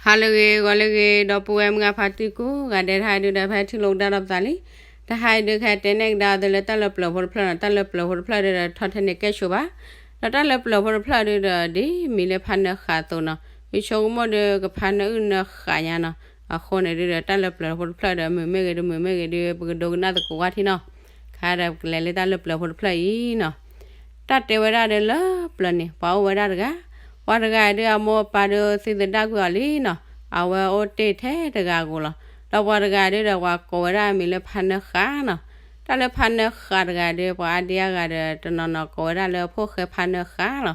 ဟါလၢအဂ့ၤ ဂီၤလၢအဂ့ၤ ဒီပုၢ်ဝဲၢ်မုၣ်ခွါဖါတံၢ်ကိးဂၤဒဲး တဟါအံၤဒုဒီး ဖဲထံၣ်လိာ်ကဒါဒီးပသးလံ. တဟါအံၤဒုခဲ တဲနဲၣ်ကဒါအီၤသုလၢတၢ်လၢပျၢၤဖိတဖျၢၣ်နီၤ, တၢ်လၢပျၢၤဖိတဖျၢၣ်ဒုဒီး ထီၣ်ထဲန့ၣ်ကဲဆိဘၣ်. ဒီးတၢ်လၢပျၢၤဖိတဖျၢၣ်ဒုဒီး ဒ်မံၤလၢဖးနၢဃာ်အသိးနီၤ, ယဆိကမိၣ်ဒု ကဖးနၢအုၣ်နၢဃာ်ညါနီၤ. အဃိန့ၣ်ဒုဒီး တၢ်လၢပျၢၤဖိတဖျၢၣ်ဒီး မုာ်မ့ၢ်ဂ့ၤဒု မုာ်မ့ၢ်ဂ့ၤဒု ပကဒိကနၣ်သကိးဝဲထံနီၤ. ခဲဒီးပကလဲၤလၢတၢ်လၢပျၢၤဖိတဖျၢၣ်အံၤနီၤ. တၢ်တဲဝဲဒၣ်ဒီးလၢပျၢၤန့ၣ် ပှၤအိၣ်ဝဲဒၣ်တဂၤ, ပှၤတဂၤဒု အမိၢ်အပၢ်ဒုသံသဒၣ်ကွံာ်အီၤလံနီၤ, အဝဲအိၣ်တ့ၢ်ထဲတဂၤဧိၤလီၤ. ဒီးပှၤတဂၤဒုဒီး ပှၤကိးဝဲဒၣ်မံၤလၢဖးနၢဃာ်နီၤ. တၢ်လၢဖးနၢဃာ်တဂၤဒု ပှၤအါဒံအါဂၤဒီး တနီၤနီၤကိးဝဲဒၣ်လၢဖိၣ်ဃဲဖးနၢဃာ်လီၤ.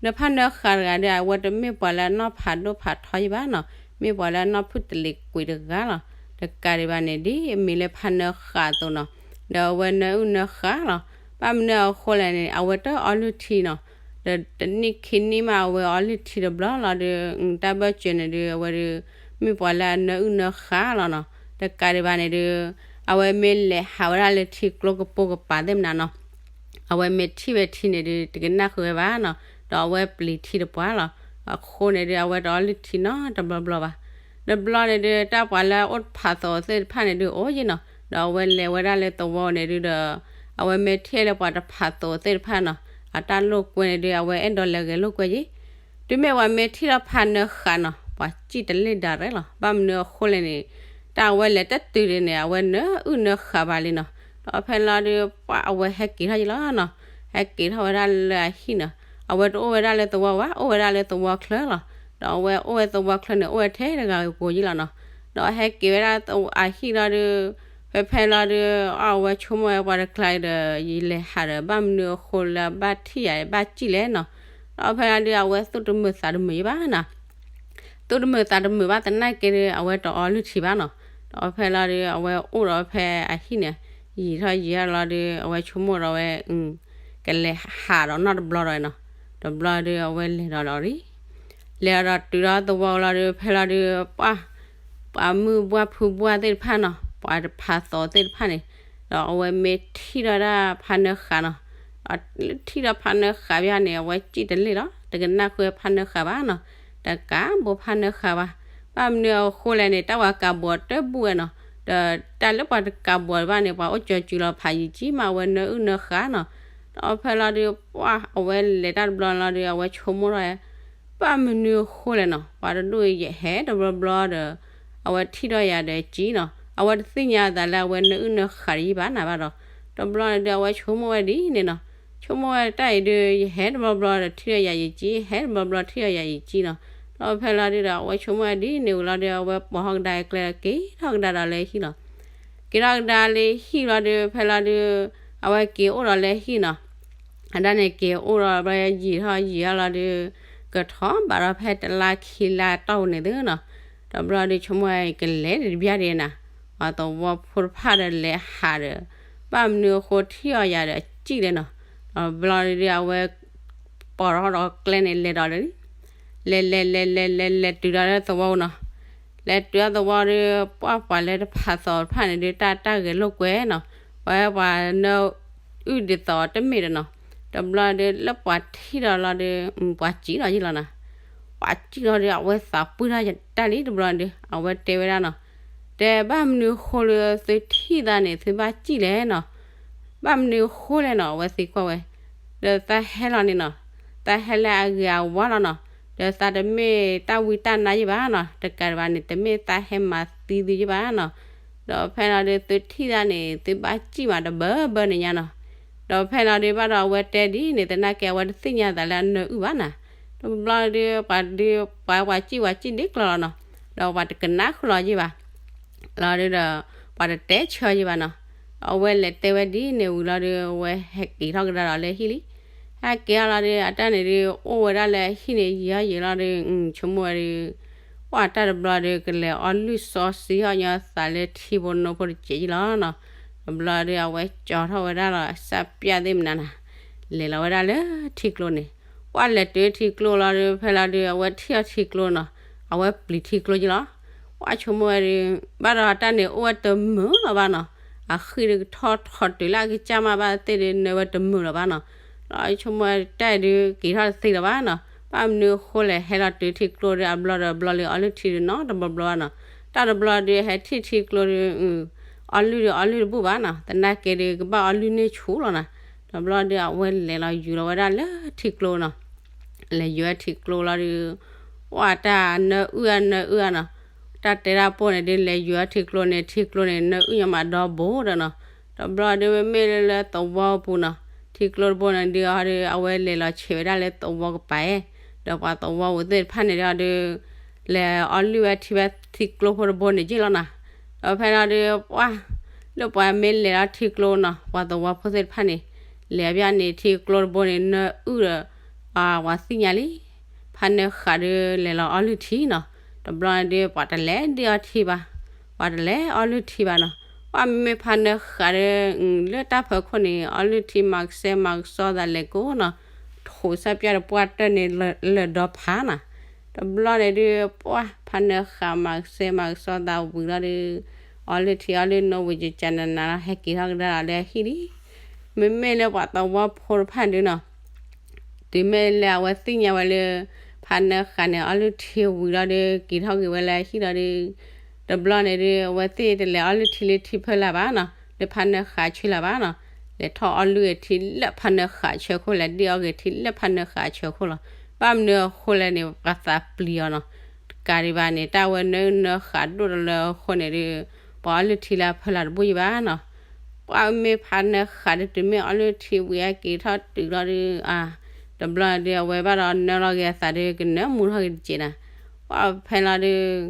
ဒီးဖးနၢဃာ်တဂၤဒု အဝဲတမ့ၢ်ပှၤလၢအနီၢ်ဖးဒိၣ်ဖးထီယံၤဘၣ်နီၤ, မ့ၢ်ပှၤလၢအနီၢ်ဖုၣ်တလ့ၤကွံာ်တဂၤလီၤ. တကးဒံးဘၣ်န့ၣ် ဒ်မံၤလၢဖးနၢဃာ်အသိးနီၤ, ဒီးအဝဲနၢအုၣ်နၢဃာ်လီၤ. ဘၣ်မနုၤအဃိလဲၣ်န့ၣ် အဝဲတအီလုၢ်ထံနီၤ, ဒီးတနံၣ်ခံနံၣ်မး အဝဲအီလုၢ်ထံတဘျီလီၤဒု, တၢ်ဘၢၣ်စၢၤန့ၣ်ဒု အဝဲဒု မ့ၢ်ပှၤလၢအနၢအုၣ်နၢဃာ်လီၤနီၤ. တကးဒံးဘၣ်န့ၣ်ဒု အဝဲမ့ၢ်လဲၤဟးဝဲဒၣ်လၢထံကျိကပိာ်ကပၤသ့ၣ်မနၤနီၤ, အဝဲမ့ၢ်ထံၣ်ဝဲထံန့ၣ်ဒု တကနၣ်ဃုာ်ဝဲဘၣ်နီၤ, ဒီးအဝဲပျံၤထံတပှၢ်လီၤ. အဃိန့ၣ်ဒု အဝဲတအီလုၢ်ထံနီတဘျီဘျီဘၣ်. တဘျီန့ၣ်ဒု တၢ်ပှၤလၢအအိၣ်ဖးသိးသ့ၣ်တဖၣ်န့ၣ်ဒု အိၣ်ယံၤနီၤ, ဒီးအဝဲလဲၤဝဲဒၣ်လၢသဝီန့ၣ်ဒုဒီး အဝဲမ့ၢ်ထံၣ်လၢပှၤတဖးသိးသ့ၣ်တဖၣ်နီၤ, အတၢ်လိာ်ကွဲန့ၣ်ဒု အဝဲအဲၣ်ဒိးလဲၤဂဲၤလိာ်ကွဲယံၤ. တုၤမ့ၢ်ပှၤမ့ၢ်ထံၣ်ဒီးဖးနၢဃာ်နီၤ, ပှၤစံၣ်တလ့ၣ်ဒၣ်ရဲၣ်လီၤ. ဘၣ်မနုၤအဃိလဲၣ်န့ၣ် တၢ်အဝဲလဲၤတတုၤဒံးန့ၣ် အဝဲနၢအုၣ်နၢဃာ်ဘၣ်လံနီၤ. ဒီးဖဲလီၤဒု ပှၤအဝဲဟဲက့ၤထီၣ်ယံၤလီၤနီၤ, ဟဲက့ၤထီၣ်ဝဲဒၣ်လၢအဟံၣ်နီၤ. အဝဲတအိၣ်ဝဲဒၣ်လၢသဝီဘၣ်, အိၣ်ဝဲဒၣ်လၢသဝီချၢလီၤ. ဒီးအဝဲအိၣ်ဝဲသဝီချၢန့ၣ် အိၣ်ဝဲထဲတဂၤကိးယံၤလီၤနီၤ. ဒီးဟဲက့ၤဝဲဒၣ်အဟံၣ်လီၤဒု ဖဲဖဲလီၤဒု အဝဲဆိကမိၣ်ဝဲပှၤတကျါဒီး ယလဲၤဟးဒီး ဘၣ်မနုၤအဃိလၢဘၣ်ထံၣ်ယၤ ဘၣ်စံၣ်လဲၣ်နီၤ. ဒီးဖဲလီၤဒု အဝဲသူၣ်တမုာ်သးတမုာ်ယံၤဘၣ်နီၤ, သူၣ်တမုာ်သးတမုာ်ဘၣ်သနာ်က့ဒု အဝဲတအီလုၢ်ထံဘၣ်နီၤ. ဒီးဖဲလီၤဒု အဝဲအိၣ်ဒီးဖဲအဟံၣ်န့ၣ် ယံာ်ထီၣ်ယံာ်ထီၣ်လီၤဒု အဝဲဆိကမိၣ်ဒီးဝဲ ကလဲၤဟးဒီးနီတဘျီဒီးနီၤ. တဘျီဒု အဝဲလဲၤဒီးလီၤဒံး, လဲၤဒီးတုၤဒီးသဝီလီၤဒု ဖဲလီၤဒု ပှၤ ပှၤမုၢ်ဘှၢ်ဖုဘှၢ်သ့ၣ်တဖၣ်နီၤ, ပှၤတဖးသိးသ့ၣ်တဖၣ်န့ၣ်, ဒီးအဝဲမ့ၢ်ထံၣ်ဒီးဒၣ်ဖးနၢဃာ်နီၤ, ဒီးထံၣ်ဒီးဖးနၢဃာ်ဘၣ်န့ၣ် အဝဲစံၣ်တလ့ၣ်လီၤ, တကနၣ်ဃုာ်ဖးနၢဃာ်ဘၣ်နီၤ, တကးဘိဖးနၢဃာ်ဘၣ်. ဘၣ်မနုၤအဃိလဲၣ်န့ၣ် တၢ်ပှၤကးဘိးတဘူၣ်ဝဲနီၤ, ဒီးတၢ်လၢပှၤတကးဘိးဘၣ်န့ၣ် ပှၤအိၣ်ကၠီၤစူၤလီၤဖးယံၤကံမး အဝဲနၢအုၣ်နၢဃာ်နီၤ. ဒီးဖဲလီၤဒု ပှၤအဝဲလဲၤတၢ်တဘျီလီၤဒု အဝဲဆိကမိၣ်ထီၣ် ဘၣ်မနုၤအဃိလဲၣ်နီၤ, ပှၤတဒူၣ်ယဟဲတဘျီဘျီဒီး အဝဲထံၣ်ထီၣ်ယၤဒီးစံၣ်နီၤ, အဝဲတသ့ၣ်ညါအသးလၢအဝဲနၢအုၣ်နၢဃာ်တယံၤဘၣ်နၤဘၣ်ဒီး, တဘျီန့ၣ်ဒု အဝဲဆိကမိၣ်ဝဲဒ်န့ၣ်နီၤ, ဆိကမိၣ်ဝဲတၢ်အံၤဒု ယဟဲတဘျီဘျီဒီးထံၣ်ထီၣ်ယၤယံၤကံ, ဟဲတဘျီဘျီထံၣ်ထီၣ်ယၤယံၤကံနီၤ. ဒီးဖဲလီၤဒုဒီး အဝဲဆိကမိၣ်ဝဲဒ်န့ၣ်ဝံၤလီၤဒု အဝဲပိာ်ထီၣ်ကဒါအကျဲဒီး က့ၤထီၣ်ကဒါဒီးလၢဟံၣ်လီၤ. က့ၤထီၣ်ကဒါလၢဟံၣ်လီၤဒု ဖဲလီၤဒု အဝဲက့ၤအိၣ်ဒီးလၢဟံၣ်နီၤ. အဒၣ်န့ၣ်က့ၤအိၣ်ဒီးဘျီယံာ်ထီၣ်ယံာ်ထီၣ်လီၤဒု ကထီၣ်ဘးဒီးဖဲတလါခံလါတီၢ်ပူၤန့ၣ်သုနီၤ. ဒီးဘျီဒုဆိကမိၣ်ဝဲကလဲၤဒံးတဘျီဒံးနၤ, ပှၤသဝီဖိတဖၣ်ဒီးလဲၤဟးဒီး ဘၣ်မနုၤအဃိထံၣ်အီၤယၤဒီးစံၣ်လဲၣ်နီၤ. ဒီးဘျီဒုအဝဲ ပိာ်ထီၣ်ဒီးကျဲန့ၣ် လဲၤဒီးလၢ လဲၤလဲၤလဲၤလဲၤလဲၤလဲၤတုၤဒီးလၢသဝီနီၤ. လဲၤတုၤဒီးသဝီဒီး ပှၤပှၤလၢတဖးသိးတဖၣ်န့ၣ်ဒု တၢ်တၢ်ဂဲၤလိာ်ကွဲနီၤ. ပှၤပှၤနၢအုၣ်ဒ်သိးတမ့ၢ်ဒီးနီၤ. တဘျီဒုလၢပှၤထံၣ်ဒီးလီၤဒု ပှၤစံၣ်လီၤယံၤလီၤနၤ. ပှၤစံၣ်လီၤဒု အဝဲသးပှၢ်ထီၣ်တၢ်လံတဘျီဒု အဝဲတဲဝဲဒၣ်နီၤ. တဲဘၣ်မနုၤအဃိလၢသုထံၣ်သးန့ၣ် သုဘၣ်စံၣ်လဲၣ်နီၤ. ဘၣ်မနုၤအဃိလဲၣ်နီၤ အဝဲသံကွၢ်ဝဲ, ဒီးသးဟဲလီၤန့ၣ်နီၤ, သးဟဲလၢအဂ့ၤအဝါလီၤနီၤ, ဒီးသးတမ့ၢ်တၢ်ဝံတၢ်နါယံၤဘၣ်နီၤ, တကးဒံးဘၣ်န့ၣ် တမ့ၢ်သးဟဲမၤသံသုယံၤဘၣ်နီၤ, ဒီးဖဲလီၤဒုးသုထံၣ်သးန့ၣ် သုဘၣ်စံၣ်မးတဘၢဘၢန့ၣ်ညါနီၤ, ဒီးဖဲလီၤဒုးဘၣ်ဒီးအဝဲတဲဒ်န့ၣ် သနာ်က့အဝဲတသ့ၣ်ညါသးလၢအနၢအုၣ်ဘၣ်နီၤ, တဘျီဒုးပှၤဒုးပှၤပှၤစံၣ်ပှၤစံၣ်ဒ်ကျီလီၤနီၤ, ဒီးပှၤတကနၣ်ဃုာ်လီၤယံၤဘၣ် လီၤဒုးဒီး ပှၤတတဲဆၢယံၤဘၣ်နီၤ, ဒီးအဝဲလဲၤတဲဝဲဒ်န့ၣ်ဝံၤလီၤဒုး အဝဲဟဲက့ၤထီၣ်ကဒါဒီးလၢဟံၣ်လံ, ဟဲက့ၤထီၣ်လီၤဒုး အတၢ်န့ၣ်ဒုး အိၣ်ဝဲဒၣ်လၢဟံၣ်န့ၣ် ယံာ်ထီၣ်ယံာ်လီၤဒုး ဆိကမိၣ်ဝဲဒုး ပှၤတၢ်တဘျီဒုး ကလဲၤအီလုၢ်စီဆှံဟီၣ်ညီသးလၢထံဖိနိဖိတစဲးယံၤလီၤနီၤ, တဘျီဒုး အဝဲကၠီထီၣ်ဝဲဒၣ်လီၤ အစၢ်ပျၢ်သ့ၣ်မနုၤနၤ, လဲၤလီၤဝဲဒၣ်လၢထံကျိန့ၣ်, ပှၤလဲၤတုၤထံကျိလီၤဒုး ဖဲလီၤဒုး အဝဲထံၣ်အီၤထံကျိနီၤ, အဝဲပျံၤထံကျိယံၤလီၤ, ပှၤဆိကမိၣ်ဝဲဒုး ဘၣ်ဒီးတၢ်န့ၣ်အိၣ်ဝဲတမုာ်လီၤဘၣ်နီၤ, အဃံၢ်ဒုးကထီၣ်ထီၣ်တုၤလၢအကစၢ်မးဘၣ်သ့ၣ်ဒုး နၢဝဲတမုာ်လီၤဘၣ်နီၤ, ဒီးဆိကမိၣ်ဝဲတၢ်ဒုးက့ၤထီၣ်တသ့လီၤဘၣ်နီၤ, ဘၣ်မနုၤအဃိလဲၣ် ဟဲလီၤတုၤထံကျိဒီးအဘျီဒီးအဘျီလံ အီလုၢ်ထံဒုးနီတဘျီဘျီဘၣ်နီၤ. တၢ်တဘျီဒုးဟဲထံၣ်ထံကျိဒီး အီလုၢ်ဒီးအီလုၢ်တဘူၣ်ဘၣ်နီၤ. သနာ်က့ဒီး ကဘၣ်အီလုၢ်န့ၢ်ဆူၣ်လီၤနီၤ. တဘျီဒီးအဝဲလဲၤလီၤယူၤလီၤဝဲဒၣ်လၢထံကျိနီၤ. လဲၤယူၤဝဲထံကျိလီၤဒီး ပှၢ်တၢ်နၢအုၣ်အါနၢအုၣ်အါနီၤ. တၢ်တဲတၢ်ပိၢ်န့ၣ်ဒုး လဲၤယူၤထံကျိန့ၣ် ထံကျိန့ၣ် နၢအုၣ်ညီမးဒီဘိဒီးနီၤ. တဘျီဒုးမ့မ့ၢ်လၢလၢသဝီပူၤနီၤ, ထံကျိတဘိန့ၣ်ဒုးအီၤဒီး အဝဲလဲၤလီၤဆံးဝဲဒၣ်လၢသဝီကပၤဧၢ, ဒီးပှၤသဝီပူၤသ့ၣ်တဖၣ်န့ၣ်ဒီးအီၤဒုး လဲၤအီလုၢ်ဝဲထံဝဲထံကျိဖိတဘိန့ၣ်ယ့ၢ်လီၤနီၤ. ဒီးဖဲလီၤဒုး ပှၢ် လၢပှၤမ့ၢ်လဲၤလီၤထံကျိနီၤ, ပှၤသဝီဖိသ့ၣ်တဖၣ်န့ၣ် လဲၤအီၤဘၣ်န့ၣ် ထံကျိတဘိန့ၣ် နၢအုၣ်ဒီး ပှၤသ့ၣ်ညါလံ ဖးနၢဃာ်ဒုးလဲၤလီၤအီလုၢ်ထံနီၤ. တဘျီန့ၣ်ဒုး ပှၤတလဲၤဒုးအီထံဘၣ်, ပှၤတလဲၤအီလုၢ်ထံဘၣ်နီၤ. ပှၢ်မ့မ့ၢ်ဖးနၢဃာ်ဒီး လၢတၢ်ဖီခိၣ်န့ၣ် အီလုၢ်ထံမၤကစဲမၤကစီသးလဲၤကိးနီၤ, ထိးစၢ်ပျၢ်တပှၢ်တၢၢ်န့ၣ်လၢာ်ဒီဖးနီၤ. တဘျီန့ၣ်ဒုး ပှၢ်ဖးနၢဃာ်မၤကစဲမၤကစီသးဝံၤလီၤဒီး အီလုၢ်ထံအီလုၢ်နိဝံၤ ကကနနၤလီၤ ဟဲက့ၤထီၣ်ကဒါလီၤလၢအဟံၣ်လံ. မ့မ့ၢ်လၢပှၤသဝီဖိတဖၣ်ဒုးနီၤ တုၤမ့ၢ်လၢအဝဲသ့ၣ်ညါဝဲလၢ ဖးနၢဃာ်န့ၣ် အီလုၢ်ထံဝံၤလီၤဒီး က့ၤထီၣ်က့ၤဝဲလၢအဟံၣ်လီၤဒီး တဘျီန့ၣ်ဒုး အဝဲသ့ၣ်တလဲၤအီလုၢ်ထံလၢထံဖၢလၢ်ဘၣ်နီၤ, လၢဖးနၢဃာ်ဆၢလၢ်ဘၣ်နီၤ, လဲၤထီၣ်အီလုၢ်ထံလၢဖးနၢဃာ်ဆၢခိၣ် လဲၤဒုးအီက့ၤထံလၢဖးနၢဃာ်ဆၢခိၣ်လီၤ. ဘၣ်မနုၤအဃိလဲၣ်န့ၣ် ပှၤသးပျံၤအီၤနီၤ, တကးဒံးဘၣ်န့ၣ် တၢ်ဝဲနၢအုၣ်နၢဃာ်ဒိၣ်တလၢအဃိန့ၣ်ဒုး ပှၤအီလုၢ်ထံလၢအဖၢလၢ်တဘူၣ်ယံၤဘၣ်နီၤ. ပှၢ်မ့ၢ်ဖးနၢဃာ်ဒီး တုၤမ့ၢ်အီလုၢ်ထံဝံၤအက့ၤထီၣ်တုၤလီၤဒီး အါ တဘျီဒုး အဝဲဘၣ်ဒီးနၢလီၤက့ၤအသးဒီး ကနၢမူထီၣ်က့ၤတက့ၢ်နီၤ. ပှၢ်ဖဲလီၤဒုး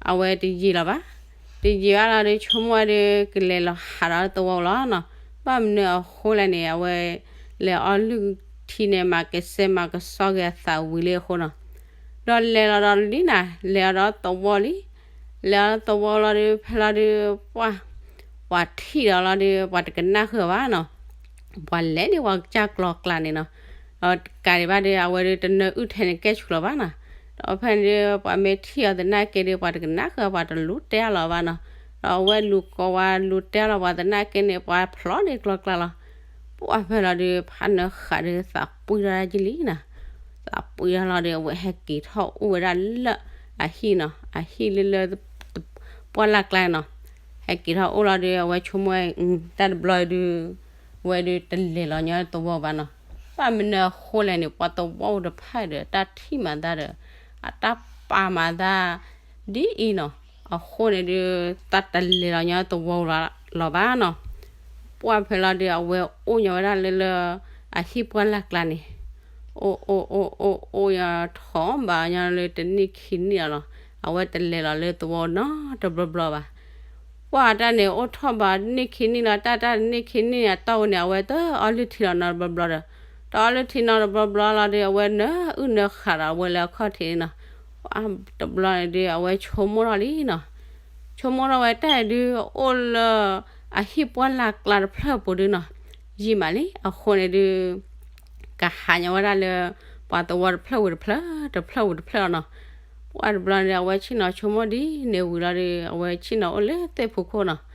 အဝဲတယံာ်လီၤဘၣ်. တယံာ်ဘၣ်လီၤဒီး ဆိကမိၣ်ဝဲဒီး ကလဲၤလီၤဟးဒီးသဝီလီၤနီၤ. ဘၣ်မနုၤအဃိလဲၣ်န့ၣ် အဝဲလဲၤအီလုၢ်ထံန့ၣ် မၤကစဲမၤကစီက့ၤအသးဝံၤလံအဃိနီၤ. ဒီးလဲၤလီၤဒီးလံနီၤ, လဲၤအီၤဒီးသဝီလံ. လဲၤအီၤဒီးသဝီလီၤဒီး ဖဲလီၤဒုး ပှၢ် ပှၤထံၣ်ဒီးလီၤဒီး ပှၤတကနၣ်ဃုာ်အီၤဘၣ်နီၤ. ပှၤလဲၤန့ၣ် ပှၤကစၢ်ကျီကျါန့ၣ်နီၤ. ဒီးတကးဒံးဘၣ်ဒီး အဝဲဒုးတနၢအုၣ်ထဲန့ၣ်ကဲဆူၣ်လီၤဘၣ်နီၤ. ဒီးဖဲန့ၣ်ဒုး ပှၤမ့ၢ်ထံၣ်အီၤသနာ်က့ဒီး ပှၤတကနၣ်ဃုာ် ပှၤတလူၤတဲအလီၤဘၣ်နီၤ. ဒီးအဝဲလူၤကိးဝဲလူၤတဲလီၤပှၤသနာ်က့န့ၣ် ပှၤဖျီန့ၣ်ကျီကျါလီၤ. ပှၢ်ဖဲလီၤဒုး ဖးနၢဃာ်ဒုးသးပှံၢ်ထီၣ်ဒၣ်ကလံနီၤ. သးပှံၢ်ထီၣ်လီၤဒီး အဝဲဟဲက့ၤထီၣ်အိၣ်ဝဲဒၣ်လၢအဟံၣ်နီၤ, အဟံၣ်လၢလၢ ပှၢ်လၢ်ကျါနီၤ. ဟဲက့ၤထီၣ်အိၣ်လီၤဒီး အဝဲဆိကမိၣ်ဝဲ တၢ်တဘျီဒုး ဝဲဒုးတလဲၤလီၤညီသဝီဘၣ်နီၤ. ဘၣ်မနုၤအဃိလဲၣ်န့ၣ် ပှၤသဝီတဖၣ်ဒီး တၢ်ထံၣ်မၤသးဒီး အတၢ်ပာ်မၤသး ဒ်အံၤနီၤ. အဃိန့ၣ်ဒုး တၢ်တလဲၤလီၤညီသဝီလီၤဘၣ်နီၤ. ပှၢ်ဖဲလီၤဒုး အဝဲအိၣ်ညီဝဲဒၣ်လၢလၢ အဟံၣ်ပှၢ်လၢ်ကျါန့ၣ် အိၣ်အိၣ်အိၣ်အိၣ် အိၣ်ညီထီၣ်ဘၣ်ညီလၢတနံၣ်ခံနံၣ်လီၤနီၤ. အဝဲတလဲၤလီၤလၢသဝီနီတဘျီဘျီဘၣ်. ပှၢ်တၢ်န့ၣ် အိၣ်ထီၣ်ဘၣ်တနံၣ်ခံနံၣ်လီၤ. တၢ်တၢ်တနံၣ်ခံနံၣ်န့ၣ် အတီၢ်ဝဲန့ၣ် အဝဲတအီလုၢ်ထံလီၤနီတဘျီဘျီဒီး တအီလုၢ်ထံနီတဘျီဘျီလီၤဒီး အဝဲနၢအုၣ်နၢဃာ်ဒီး အဝဲလၢအခီၣ်ထံးန့ၣ်နီၤ. ပှၢ်တဘျီန့ၣ်ဒုး အဝဲဆိကမိၣ်ထီၣ်လံနီၤ. ဆိကမိၣ်ထီၣ်ဝဲတၢ်ဒုး အိၣ်လၢအဟံၣ်ပှၢ်လၢ်ကျါတဖျၢၣ်ပူၤဒုနီၤ ယံာ်မးလံ. အဃိန့ၣ်ဒုး ကဟးညီဝဲဒၣ်လၢ ပှၤသဝီတဖျၢၣ်ဝံၤတဖျၢၣ် တဖျၢၣ်ဝံၤတဖျၢၣ်လီၤနီၤ. ပှၢ်တဘျီန့ၣ် အဝဲဆ့ၣ်နီၤဆိကမိၣ်ဒ်န့ၣ်ဝံၤလီၤဒီး အဝဲဆ့ၣ်နီၤအိၣ်လၢသ့ၣ်ဖူခိၣ်နီၤ.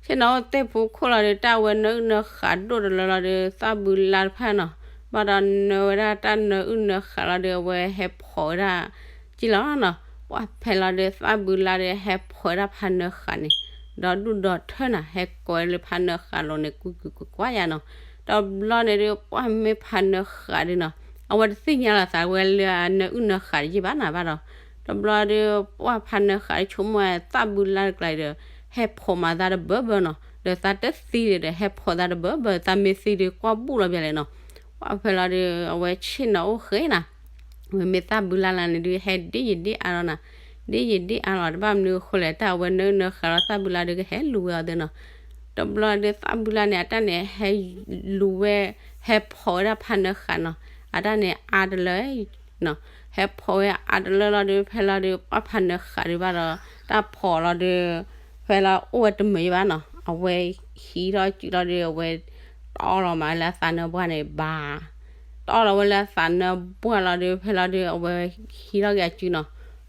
ဆ့ၣ်နီၤအိၣ်သ့ၣ်ဖူခိၣ်လီၤဒီး တၢ်ဝဲနၢအုၣ်နၢဃာ်ဒိၣ်တလၢလီၤဒီး သၣ်ဘုလါတဖၣ်နီၤ ဘၣ်ဒီးနၢဝဲဒၣ်တၢ်နၢအုၣ်နၢဃာ်လီၤဒီး အဝဲဟဲဖိးဝဲဒၣ် ကံၣ်လီၤနီၤ. ပှၢ်ဖဲလီၤဒီး သၣ်ဘုလါဒီး ဟဲဖိးဝဲဒၣ်ဖးနၢဃာ်န့ၣ် ဒီးဒူၣ်ဒီးထၢၣ်နီၤ ဟဲကိးဝဲလၢဖးနၢဃာ်လိၤန့ၣ် ကွံာ်ကွံာ်ကွံာ်ကွၢ်ယါနီၤ. တဘျီန့ၣ်ဒုး ပှၢ်မ့ၢ်ဖးနၢဃာ်ဒုနီၤ အဝဲတသ့ၣ်ညါလီၤသးဝဲလၢအနၢအုၣ်နၢဃာ်တယံာ်ဘၣ်နၤဘၣ်ဒီး တဘျီဒီး ပှၢ်ဖးနၢဃာ်ဒုးဆိကမိၣ်သၣ်ဘုလါတကျါဒီး ဟဲဖိးမၤသးတဘၢဘၢနီၤ. ဒီးသးတသံဒီး ဟဲဖိးသးတဘၢဘၢ သးမ့ၢ်သံဒုးကွၢ်ဘူၣ်လီၤဘၣ်လဲၣ်နီၤ. ပှၢ်ဖဲလီၤဒုး အဝဲဆ့ၣ်နီၤအိၣ်ဃဲနၤ ဝဲမ့ၢ်သၣ်ဘုလါလၢန့ၣ်ဒုး ဟဲဒ်ယံာ်ဒ်အါလီၤနၤ, ဒ်ယံာ်ဒ်အါလီၤ တဘၣ်မနုၤအဃိလဲၣ် တၢ်အဝဲနၢအုၣ်နၢဃာ်လီၤသၣ်ဘုလါဒုးကဟဲလူၤဝဲအီၤသ့နီၤ. တဘျီဒုးသၣ်ဘုလါန့ၣ် အတၢ်န့ၣ်ဟဲလူၤဝဲ ဟဲဖိးဝဲဒၣ်ဖးနၢဃာ်နီၤ. အတၢ်န့ၣ်အါတလၢ ဟဲဖိးဝဲအါတလၢလီၤဒုး ဖဲလီၤဒုး ပှၢ်ဖးနၢဃာ်ဒုးဘၣ်ဒီး တၢ်ဖိးလီၤဒုး ဖဲလီၤအိၣ်ဝဲတမုာ်ယံၤဘၣ်နီၤ. အဝဲဟံးထီၣ်စုလီၤဒုး အဝဲ တီလီၤမးလၢအသးနၢပှၢ်န့ၣ်ဘၣ် တီလီၤဝဲလၢအသးနၢပှၢ်လီၤဒုး ဖဲလီၤဒုး အဝဲဟံးထီၣ်က့ၤအစုနီၤ.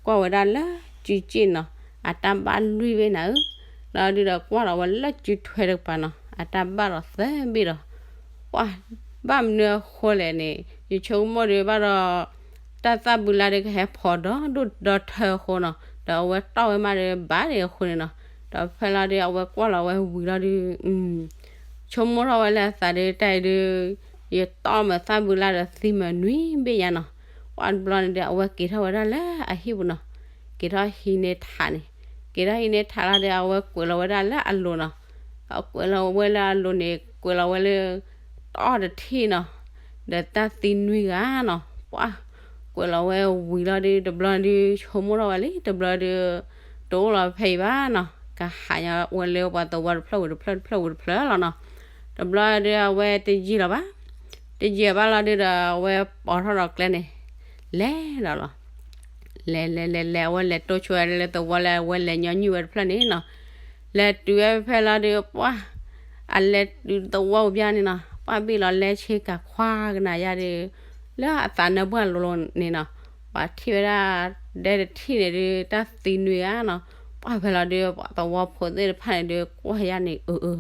ကွၢ်ဝဲဒၣ်လၢစုစ့ၣ်နီၤ အတၢ်ဘၣ်လွံၢ်ဘ့ၣ်နၤဧၢ. လီၤဒုးဒီးကွၢ်လီၤဝဲလၢစုထွဲတကပၤနီၤ အတၢ်ဘၣ်ဒီးသၢဘ့ၣ်ဒီး ပှၢ်ဘၣ်မနုၤအဃိလဲၣ်န့ၣ် ယဆိကမိၣ်ဒုးဘၣ်ဒီး တၢ်သၣ်ဘုလါဒီးကဟဲဖီၣ်ဒီဒိၣ်ဒီထၢအဃိနီၤ, ဒီးအဝဲတီၢ်ဝဲမးဒီးဘၣ်ဒံးအဃိန့ၣ်နီၤ, ဒီးဖဲလီၤဒုး အဝဲကွၢ်လီၤဝဲဝံၤလီၤဒုး ဆိကမိၣ်ထီၣ်ဝဲလၢအသးဒုး တၢ်အံၤဒုး ယတီၢ်မုာ်သၣ်ဘုလါဒီးသံမုာ်နွံဘ့ၣ်ညါနီၤ. ပှၢ်တဘျီန့ၣ်ဒုး အဝဲက့ၤထီၣ်ဝဲဒၣ်လၢအဟံၣ်ပူၤနီၤ, က့ၤထီၣ်ဟံးန့ၢ်ထးန့ၣ်, က့ၤထီၣ်ဟံးန့ၢ်ထးလီၤဒီး အဝဲကွဲးလီၤဝဲဒၣ်လၢအလိၤနီၤ, အကွဲးလီၤဝဲလၢအလိၤန့ၣ် ကွဲးလီၤဝဲလၢ တီၢ်တထံၣ်နီၤ, ဒီးတၢ်သံနွံဂၤနီၤ. ပှၢ် ကွဲးလီၤဝဲဝံၤလီၤဒုး တဘျီဒုး ဆိကမိၣ်ထီၣ်ဝဲလံ တဘျီဒုး တအိၣ်လီၤဖဲအံၤဘၣ်နီၤ, ကဟးညါဝဲလၢပှၤသဝီတဖျၢၣ်ဝံၤတဖျၢၣ် တဖျၢၣ်ဝံၤတဖျၢၣ်လီၤနီၤ. တဘျီဒုး အဝဲတယံာ်လီၤဘၣ်, တယံာ်ဘၣ်လီၤဒုးဒီး အဝဲပိာ်ထီၣ်ဒီးကျဲန့ၣ် လဲၤဒီးလီၤ. လဲၤလဲၤလဲၤလဲၤ အဝဲလဲၤတိၢ်ဆိဝဲလၢသဝီလၢအဝဲလဲၤညီနုၢ်ဝဲတဖျၢၣ်န့ၣ်နီၤ, လဲၤတုၤဝဲဖဲလီၤဒုး ပှၢ် အလဲၤတုၤသဝီပူၤဘၣ်န့ၣ်နီၤ, ပှၢ်ဘ့ၣ်လီၤလဲဆ့ကၤခွါကနၤယါဒီး လၢအသးနၢပှၢ်လိၤလိၤန့ၣ်နီၤ, ပှၤထံၣ်ဝဲဒၣ် ဒဲတထံၣ်န့ၣ်ဒုး တၢ်သံနွံဂၤနီၤ. ပှၢ်ဖဲလီၤဒုး ပှၤသဝီဖိသ့ၣ်တဖၣ်န့ၣ်ဒုး ကွၢ်ယါန့ၣ် အၢ အၢ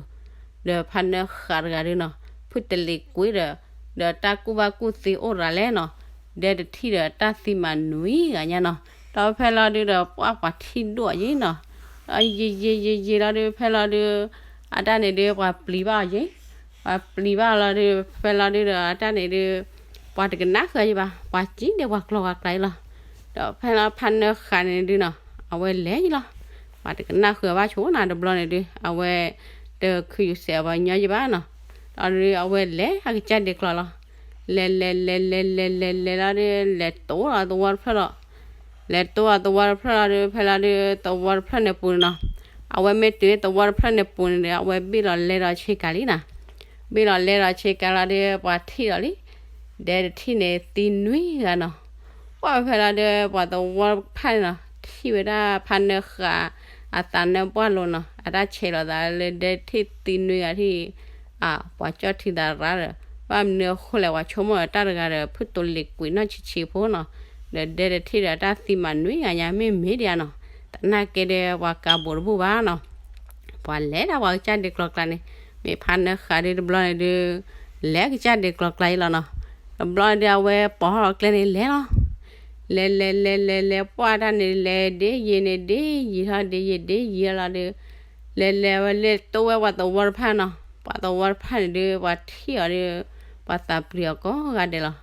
ဒီးဖါနၢဃးတဂၤဒုးနီၤ, ဖုတလ့ၤကွံာ်ဒီး ဒီးတၢ်ကူၣ်ဘၣ်ကူၣ်သ့အိၣ်ရၤလဲၣ်နီၤ, ဒဲတထံၣ်ဒီးတၢ်သံမးနွံဂၤညါနီၤ. ဒီးဖဲလီၤဒုးဒီး ပှၢ်ပှၤထံၣ်ဒိၣ်ယံၤနီၤ, ယံာ်ယံာ်ယံာ်ယံာ်လီၤဒုး ဖဲလီၤဒုး အတၢ်န့ၣ်ဒုး ပှၤပျံၤဘၣ်အီၤယံၤ, ပှၤပျံၤဘၣ်လီၤဒုး ဖဲလီၤဒုးဒီး အတၢ်န့ၣ်ဒုး ပှၤတကနၣ်ဃုာ်ယံၤဘၣ်, ပှၤစံၣ်ဒဲးပှၤကျီၤပှၤကျါယံၤလီၤ. ဒီးဖဲလီၤဖါနၢဃးန့ၣ်ဒုးနီၤ အဝဲလဲၤယံၤလီၤ, ပှၤတကနၣ်ဃုာ်အီၤဘၣ်ဆိနီၤ, တဘျီန့ၣ်ဒုး အဝဲ တခုးယူၤစဲးအီၤပှၤညီယံၤဘၣ်နီၤ. ဒီးဒုးအဝဲလဲၤအကစၢ်ဒဲးကျီၤလီၤ. လဲၤလဲၤလဲၤလဲၤလဲၤလဲၤလဲၤလီၤဒုး လဲၤတိၢ်လီၤသဝီတဖျၢၣ်လီၤ. လဲၤတိၢ်လီၤသဝီတဖျၢၣ်လီၤဒုး ဖဲလီၤဒုး သဝီတဖျၢၣ်န့ၣ်ပူၤန့ၣ်နီၤ, အဝဲမ့ၢ်တုၤသဝီတဖျၢၣ်န့ၣ်ပူၤန့ၣ်ဒီး အဝဲဘ့ၣ်လီၤလဲဒီးဆ့ကၤလံနီၤ. ဘ့ၣ်လီၤလဲဒီးဆ့ကၤလီၤဒုး ပှၤထံၣ်ဒီးလံ ဒဲတထံၣ်န့ၣ်သံနွံဂၤနီၤ. ပှၢ်ဖဲလီၤဒုး ပှၤသဝီတဖၣ်န့ၣ်နီၤ ထံၣ်ဝဲဒၣ်ဖါနၢဃး အသးနၢပှၢ်လိၤနီၤ, အတၢ်ဆဲးလီၤသးလၢဒဲတထံၣ်သံနွံဂၤထံၣ် ပှၤကၠီၣ်ထံသးရါဒီး ဘၣ်မနုၤအဃိလဲၣ် ပှၤဆိကမိၣ်ဒီးတၢ်တဂၤဒီး ဖုတိၤလ့ၤကွံာ်နီၢ်ဆံးဆံးဖိနီၤ, ဒီးဒဲတထံၣ်ဒီးတၢ်သံမးနွံဂၤညါ မ့ၢ်မ့ၢ်ဒံးဧါနီၤ, တနာ်က့ဒဲးပှၤကးဘိးတဘူၣ်ဘၣ်နီၤ. ပှၤလဲၤဒၣ်ပှၤကစၢ်ဒဲးကျီၤကျါန့ၣ်, မ့ၢ်ဖါနၢဃးဒုးတဘျီန့ၣ်ဒုး လဲၤကစၢ်ဒဲးကျီၤကျါအံၤလီၤနီၤ. တဘျီန့ၣ်ဒုး အဝဲပိာ်ထီၣ်ကျဲန့ၣ်လဲၤလီၤ. လဲၤလဲၤလဲၤလဲၤလဲၤ ပှၢ်တၢ်န့ၣ်လဲၤဒ့ယံာ်န့ၣ် ဒ့ယံာ်ထီၣ်ဒ့ယံာ်ဒ့ယံာ်လီၤဒုး လဲၤလဲၤဝဲလဲၤတိၢ်ဝဲပှၤသဝီတဖၣ်နီၤ. ပှၤသဝီတဖၣ်န့ၣ်ဒုး ပှၤထံၣ်အီၤဒုး ပှၤသးပျံၤအီၤကိးဂၤဒဲးလီၤ.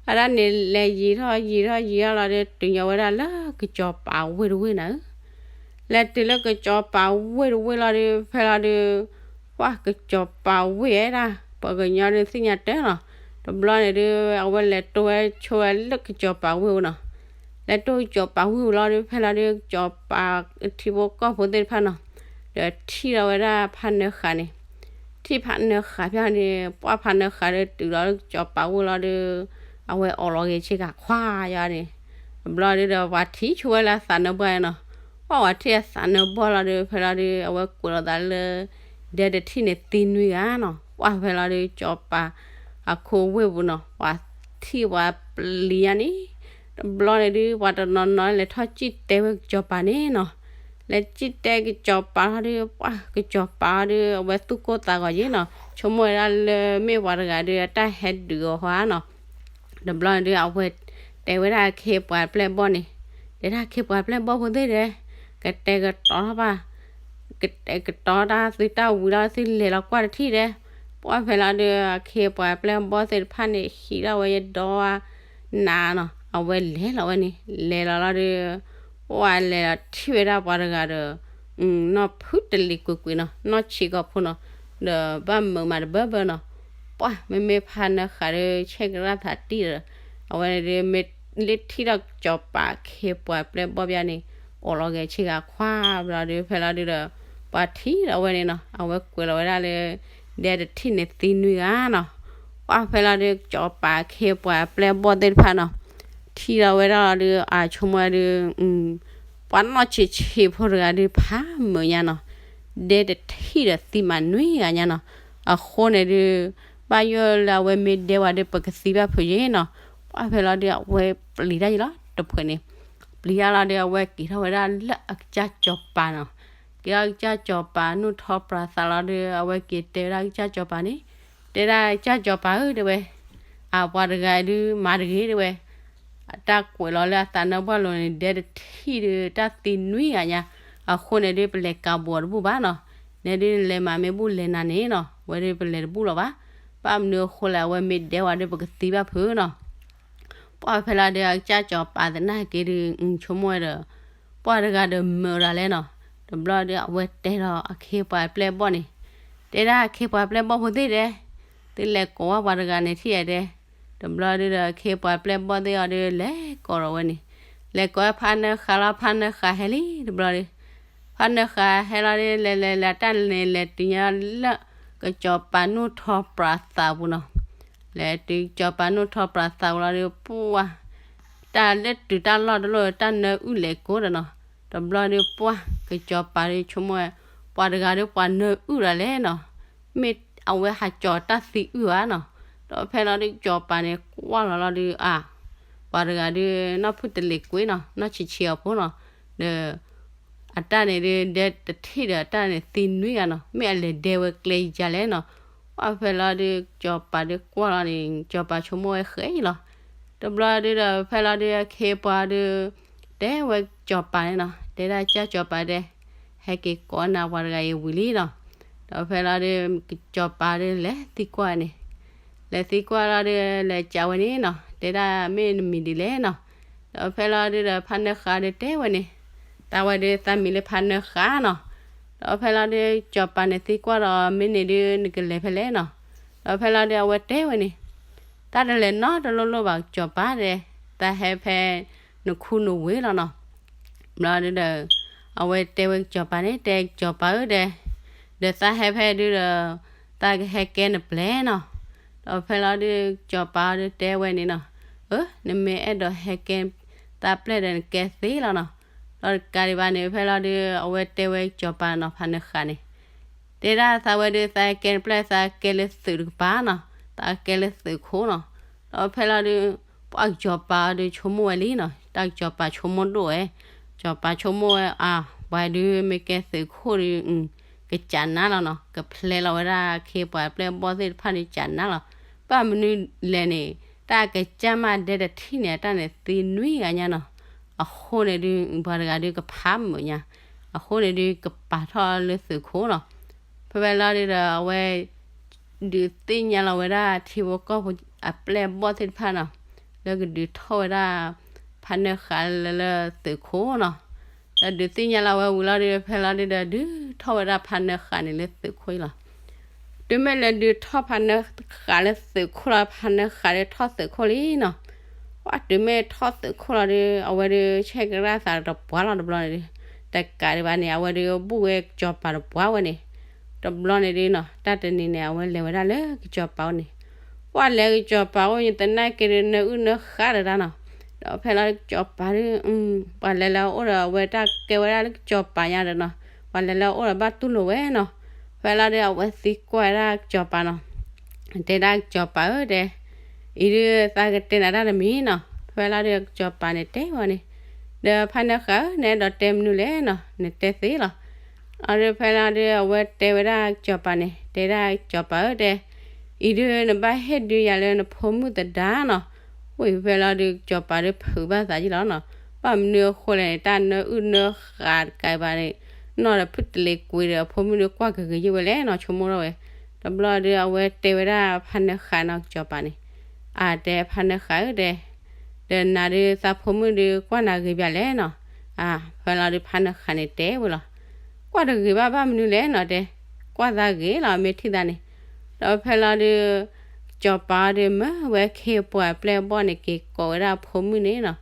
အတၢ်န့ၣ်လဲၤယံာ်ထီၣ်ယံာ်ထီၣ်ယံာ်ထီၣ်လီၤဒုး တုၤညီဝဲဒၣ်လၢကစီၤပၤဝ့ၢ်တဝ့ၢ်နၤဧၢ လဲၤတုၤလၢကစီၤပၤဝ့ၢ်တဝ့ၢ်လီၤဒုး ဖဲလီၤဒုး ပှၢ်ကစီၤပၤဝ့ၢ်ဝဲဒၣ် ပှၤကညီဒုးသ့ၣ်ညါတၢ်လီၤ. တဘျီန့ၣ်ဒုး အဝဲလဲၤတိၢ်ဝဲဆိဝဲလၢကစီၤပၤဝ့ၢ်ဝဲနီၤ. လဲၤတိၢ်ကစီၤပၤဝ့ၢ်ဝံၤလီၤဒုး ဖဲလီၤဒုး ကစီၤပၤထံဖိကီၢ်ဖိသ့ၣ်တဖၣ်နီၤ ဒီးထံၣ်လီၤဝဲဒၣ်ဖါနၢဃးန့ၣ် ထံၣ်ဖါနၢဃးဖၣ်န့ၣ် ပှၢ်ဖါနၢဃးဒုးတုၤလီၤလၢကစီၤပၤဝ့ၢ်လီၤဒုး အဝဲအိးလီၤက့ၤဆ့ကၤခွါယါန့ၣ် တဘျီဒုးဒီးပှၤထံၣ်ဆိဝဲလၢအသးနၢပှၢ်နီၤ. ပှၢ်ပှၤထံၣ်အသးနၢပှၢ်လီၤဒုး ဖဲလီၤဒုး အဝဲကွဲးလီၤသးလၢ ဒဲတထံၣ်န့ၣ်သံနွံဂၤနီၤ. ပှၢ်ဖဲလီၤဒုး ကစီၤပၤအခိဝ့ၢ်ပူၤနီၤ ပှၤထံၣ်ပှၤပျံၤယါန့ၣ် တဘျီန့ၣ်ဒုး ပှၤတနီၤနီၤလဲၤထီၣ်စံၣ်တဲဝဲကစီၤပၤန့ၣ်နီၤ. လဲၤစံၣ်တဲကစီၤပၤလီၤဒုး ပှၢ်ကစီၤပၤလီၤဒုး အဝဲသူၣ်ကိၢ်သးဂီၤယံၤနီၤ ဆိကမိၣ်ဝဲဒၣ်လၢမ့ၢ်ပှၤတဂၤဒုး အတၢ်ဟဲဒုးအီၤဟါနီၤ. တဘျီန့ၣ်ဒုး အဝဲတဲဝဲဒၣ်အခ့အပှၤပျဲၢ်ဘီၣ်န့ၣ် တဲဒၣ်အခ့အပှၤပျဲၢ်ဘီၣ်ဖိသ့ၣ်ဒီး ကတဲာ်ကတီၤထီၣ်ဘၣ် ကတဲာ်ကတီၤတၢ်သုတၢ်ဝံၤလီၤ သုလဲၤလီၤကွၢ်တထံၣ်ဒီး ပှၢ်ဖဲလီၤဒုး အခ့အပှၤပျဲၢ်ဘီၣ်သ့ၣ်တဖၣ်န့ၣ် ဟံးထီၣ်ဝဲယဒီနၤနီၤ အဝဲလဲၤလီၤဝဲန့ၣ် လဲၤလီၤလီၤဒုး ပှၢ်လဲၤလီၤထံၣ်ဝဲဒၣ်ပှၤတဂၤဒီး နီၢ်ဖုတလံၤကွံာ်ကွံာ်နီၤ နီၢ်ဆံးကီၢ်ဖိနီၤ ဒီးဘၣ်မုာ်မးတဘၢဘၢနီၤ ပှၢ်မ့မ့ၢ်ဖါနၢဃးဒုး ဆဲးကရၣ်သးတံၢ်ဒီး အဝဲန့ၣ်ဒုး မ့ၢ်လၢထံၣ်ထီၣ်ကစီၤပၤအခ့အပှၤပျဲၢ်ဘီၣ်ဘၣ်န့ၣ် အိးလီၤက့ၤဆ့ကၤခွါဘျီဒုး ဖဲလီၤဒုးဒီး ပှၤထံၣ်ဒီးအဝဲန့ၣ်နီၤ အဝဲကွဲးလီၤဝဲဒၣ်လၢ ဒဲတထံၣ်န့ၣ်သံနွံဂၤနီၤ ပှၢ်ဖဲလီၤဒုး ကစီၤပၤအခ့အပှၤပျဲၢ်ဘီၣ်သ့ၣ်တဖၣ်နီၤ ထံၣ်လီၤဝဲဒၣ်လီၤဒုး အဆိကမိၣ်ဝဲဒုး ပှၤနီၢ်ဆံးဆံးဖိတဂၤဒုး ဖးမုာ်ညါနီၤ ဒဲတထံၣ်ဒီးသံမးနွံဂၤညါနီၤ အဃိန့ၣ်ဒုး ဘၣ်ယိၣ်လၢအဝဲမ့ၢ်ဒဲဝဲဒုး ပကသံဘၣ်ဖုးယ့ၤနီၤ ပှၢ်ဖဲလီၤဒုး အဝဲပျံၤတၢ်ယံၤလီၤ တဖုန့ၣ် ပျံၤတၢ်လီၤဒုး အဝဲက့ၤထီၣ်ဝဲဒၣ်လၢအကစၢ်စီၤပၤနီၤ က့ၤထီၣ်ကစၢ်စီၤပၤ နုာ်ထီၣ်ပြးသးလီၤဒုး အဝဲက့ၤတဲဝဲဒၣ်ကစၢ်စီၤပၤန့ၣ် တဲဒၣ်ကစၢ်စီၤပၤဧၢ တဲဝဲ အပှၤတဂၤဒုး မၤတဂ့ၤ တဲဝဲ အ အတၢ်ကွဲးလီၤလၢအသးနၢပှၢ်လိၤန့ၣ် ဒဲတထံၣ်ဒုး တၢ်သံနွံဂၤညါ, အဃိန့ၣ်ဒုး ပလဲၤကးဘူးအီၤတဘူၣ်ဘၣ်နီၤ, နဲဒုးနလဲၤမၤမ့ၢ်ဘူၣ်လဲၤနၤန့ၣ်နီၤ, ဝဲဒုးပလဲၤတဘူၣ်လီၤဘၣ်, ဘၣ်မနုၤအဃိလဲၣ် အဝဲမ့ၢ်ဒဲဝဲဒုး ပကသံဘၣ်ဖုးနီၤ ပှၢ်ဖဲလီၤဒုး အကစၢ်စီၤပၤသနာ်က့ဒုး ဆိကမိၣ်ဝဲဒီး ပှၢ်တဂၤဒီးမၢအီၤဒၣ်လဲာ်နီၤ, တဘျီဒုး အဝဲတဲဒီးအခ့ပှၤပျဲၢ်ဘီၣ်န့ၣ်, တဲဒၣ်အခ့ပှၤပျဲၢ်ဘီၣ်ဖိသ့ၣ်ဒဲး, သုလဲၤကိးဝဲပှၤတဂၤန့ၣ်ထံၣ်ယဲဒဲး, တဘျီဒုးဒီး အခ့ပှၤပျဲၢ်ဘီၣ်သ့ၣ်အီၤဒုး လဲၤကိးဒီးဝဲန့ၣ်, လဲၤကိးဝဲဖါနၢဃာ်လီၤ, ဖါနၢဃာ်ဟဲလံတဘျီဒုး ဖါနၢဃာ်ဟဲလီၤဒုး လဲၤလဲၤလဲၤ တၢ်န့ၣ်လဲၤတုၤညါလၢ ကစီၤပၤနူၢ်ထီပြးသးပူၤနီၤ, လဲၤတုၤကစီၤပၤနူၢ်ထီပြးသးပူၤလီၤဒုး ပှၢ် တၢ်လၢတုၤတၢ်လီၢ်တလီၢ် တၢ်နၢအုၣ်လဲၤကိးဒီးနီၤ, တဘျီဒုး ပှၢ် ကစီၤပၤဒုးဆိကမိၣ်ဝဲ, ပှၤတဂၤဒုး ပှၤနၢအုၣ်ဒၣ်လဲာ်နီၤ, မ့ၢ်အဝဲဟးကၠီၤတၢ်သံအုၣ်ဧါနီၤ, ဒီးဖဲလီၤဒုး ကစီၤပၤန့ၣ် ကွၢ်လီၤလီၤဒုး အါ ပှၤတဂၤဒုး နီၢ်ဖုတလ့ၤကွ့နီၤ, နီၢ်ဆံးဆံးအီၤဖိနီၤ, ဒီး အတၢ်န့ၣ်ဒုး ဒဲတထံၣ်ဒီးအတၢ်န့ၣ်သံနွံဂၤနီၤ, မ့ၢ်အလဲၤဒဲဝဲကျဲယၤလဲၣ်နီၤ, ပှၢ်ဖဲလီၤဒုး ကစီၤပၤဒုးကွၢ်လီၤန့ၣ် ကစီၤပၤဆိကမိၣ်ဝဲဃဲအံၤလီၤ, တဘျီဒုးဒီး ဖဲလီၤဒုး အခ့ပှၤဒုး တဲဝဲကစီၤပၤန့ၣ်နီၤ, တဲဒၣ်ကစၢ်ကစီၤပၤတဲ, ဟဲက့ၤကိးနၤပှၤတဂၤအံၤဝံၤလံနီၤ, ဒီးဖဲလီၤဒုး ကစီၤပၤဒုးလဲၤသံကွၢ်န့ၣ် လဲၤသံကွၢ်လီၤဒုး လဲၤကးဝဲန့ၣ်နီၤ, တဲဒၣ်မ့ၢ်နမံၤဒ်လဲၣ်နီၤ, ဒီးဖဲလီၤဒုးဒီး ဖါနၢဃာ်ဒုးတဲဝဲန့ၣ်, တၢ်ဝဲဒုးသးမံၤလၢဖါနၢဃာ်နီၤ, ဒီးဖဲလီၤဒုး ကစီၤပၤန့ၣ်သံကွၢ်ဒီး မ့ၢ်န့ၣ်ဒုး နကလဲၤဖဲလဲၣ်နီၤ, ဒီးဖဲလီၤဒုး အဝဲတဲဝဲန့ၣ်, တၢ်တလဲၤနီတလိၣ်လိၣ်ဘၣ်ကစီၤပၤဒဲး, သးဟဲဖဲနခူနဝ့ၢ်လီၤနီၤ ဘျီဒုးဒီး အဝဲတဲဝဲကစီၤပၤန့ၣ်, တဲကစီၤပၤဧၢဒဲး, ဒီးသးဟဲဖဲဒုးဒီး သးကဟဲကဲနပျဲၢ်နီၤ, ဒီးဖဲလီၤဒုး ကစီၤပၤအီၤဒုးတဲဝဲန့ၣ်နီၤ, အၢ နမ့ၢ်အဲၣ်ဒိးဟဲကဲသးပျဲၢ်ဒီး နကဲသ့လီၤနီၤ, ဒီးတကးဒံးဘၣ်န့ၣ် ဖဲလီၤဒုး အဝဲတဲဝဲကစီၤပၤနီၤ ဖါနၢဃာ်န့ၣ် တဲဒၣ်သးဝဲဒုး သးကဲနပျဲၢ် သးကဲလၢသုးတကပၤနီၤ, သးကဲလၢသုးခိၣ်နီၤ, ဒီးဖဲလီၤဒုး ပှၢ်ကစီၤပၤအီၤဒုးဆိကမိၣ်ဝဲလံနီၤ, တၢ်ကစီၤပၤဆိကမိၣ်ဒိၣ်ဝဲ, ကစီၤပၤဆိကမိၣ်ဝဲအါ, ပှၤဒုးမ့ၢ်ကဲသုးခိၣ်ဒုး ကစးနါလီၤနီၤ, ကဖျဲလီၤဝဲဒၣ်အခ့ပှၤပျဲၢ်ဘီၣ်သ့ၣ်တဖၣ်န့ၣ် ကစးနါလီၤ, ဘၣ်မနုၤလဲၣ်န့ၣ် တၢ်ကစၢ်မးဒဲတထံၣ်န့ၣ် အတၢ်န့ၣ်သံနွံဂၤညါနီၤ, အဃိန့ၣ်ဒုး ပှၤတဂၤဒုးကဖးမုာ်ညါ, အဃိန့ၣ်ဒုးကပာ်ထီၣ်လၢသုးခိၣ်နီၤ, ဖဲဖဲလီၤဒုးဒီး အဝဲ ဒုးသ့ၣ်ညါလီၤဝဲဒၣ်ထံဖိကီၢ်ဖိအပျဲၢ်ဘီၣ်သ့ၣ်တဖၣ်နီၤ, လၢကဒုးထီၣ်ဝဲဒၣ် ဖါနၢဃာ်လၢလၢသုးခိၣ်နီၤ, ဒီးဒုးသ့ၣ်ညါလီၤဝဲဝံၤလီၤဒုး ဖဲလီၤဒုးဒီး ဒုးထီၣ်ဝဲဒၣ်ဖါနၢဃာ်န့ၣ်လၢသုးခိၣ်အံၤလီၤ. တုၤမ့ၢ်လၢဒုးထီၣ်ဖါနၢဃာ်လၢသုးခိၣ်လီၤ, ဖါနၢဃာ်ဒုးထီၣ်သုးခိၣ်လံနီၤ, ပှၢ်တုၤမ့ၢ်ထီၣ်သုးခိၣ်လီၤဒုး အဝဲဒုးဆဲးကရၢ်သးတပှၢ်လီၤတဘျီန့ၣ်ဒုး, တကးဒံးဘၣ်န့ၣ် အဝဲဒုးဘူၣ်ဝဲကစီၤပၤတပှၢ်ဝဲန့ၣ်, တဘျီန့ၣ်ဒုးနီၤ တၢ်တနံၤန့ၣ် အဝဲလဲၤဝဲဒၣ်လၢကစီၤပၤအိၣ်န့ၣ်, ပှၢ်လဲၤကစီၤပၤအိၣ်န့ၣ် သနာ်က့ဒုး နၢအုၣ်နၢဃးတဒၣ်နီၤ, ဒီးဖဲလီၤဒုးကစီၤပၤဒုး ပှၤလဲၤလၢအအိၣ်ဒီး အဝဲတၢ်ကဲဝဲဒၣ်လၢကစီၤပၤညါဒီးနီၤ, ပှၤလဲၤလၢအအိၣ်ဒီးဘၣ်တူၢ်လိာ်ဝဲနီၤ, ဖဲလီၤဒုး အဝဲသံကွၢ်ဝဲဒၣ်ကစီၤပၤနီၤ, တဲဒၣ်ကစီၤပၤဧၢတဲ အံၤဒုးသးကတဲနၤတၢ်တမံၤနီၤ, ဖဲလီၤဒုးကစီၤပၤန့ၣ်တဲဝဲန့ၣ်, ဒီးဖါနၢဃာ်ဧၢ နအဲၣ်ဒိးတဲမနုၤလဲၣ်နီၤ, နတဲသ့လီၤ. အီၤဒုးဖဲလီၤဒုး အဝဲတဲဝဲဒၣ်ကစီၤပၤန့ၣ် တဲဒၣ်ကစီၤပၤဧၢတဲ, အံၤဒုးနဘၣ်ဟ့ၣ်ဒုးယၤလၢနဖိမုၣ်သဒါနီၤ, ဝံၤဖဲလီၤဒုး ကစီၤပၤဒုးဖုးဘၣ်သးယံလီၤနီၤ, ဘၣ်မနုၤအဃိလဲၣ်န့ၣ် တၢ်နၢအုၣ်နၢဃးတကးဘၣ်န့ၣ် နီၢ်ဒီးဖုတလ့ၤကွံာ်ဒီးအဖိမုၣ်ဒုးကွၢ်ကဂ့ၤယံဝဲလဲၣ်နီၤ ဆိကမိၣ်ထီၣ်ဝဲ, တဘျီဒုးအဝဲတဲဝဲဒၣ်ဖါနၢဃာ်နီၤ ကစီၤပၤန့ၣ်, အတဲဖါနၢဃာ်ဧၢတဲ, ဒီးနၤဒုးသးဖိမုၣ်ဒုးကွၢ်နၤဂ့ၤဘၣ်လဲၣ်နီၤ, အဖဲလီၤဒုးဖါနၢဃာ်န့ၣ်တဲဝဲလီၤ, ကွၢ်တဂ့ၤဘၣ်ဘၣ်မနုၤလဲၣ်နီၤတဲ, ကွၢ်သးဂ့ၤလီၤ မ့ၢ်ထံၣ်သးန့ၣ်, ဒီးဖဲလီၤဒုး ကစီၤပၤအီၤဒုးမၢဝဲခ့ပှၤပျဲၢ်ဘီၣ်န့ၣ် က့ၤကိးဝဲဒၣ်အဖိမုၣ်န့ၣ်နီၤ,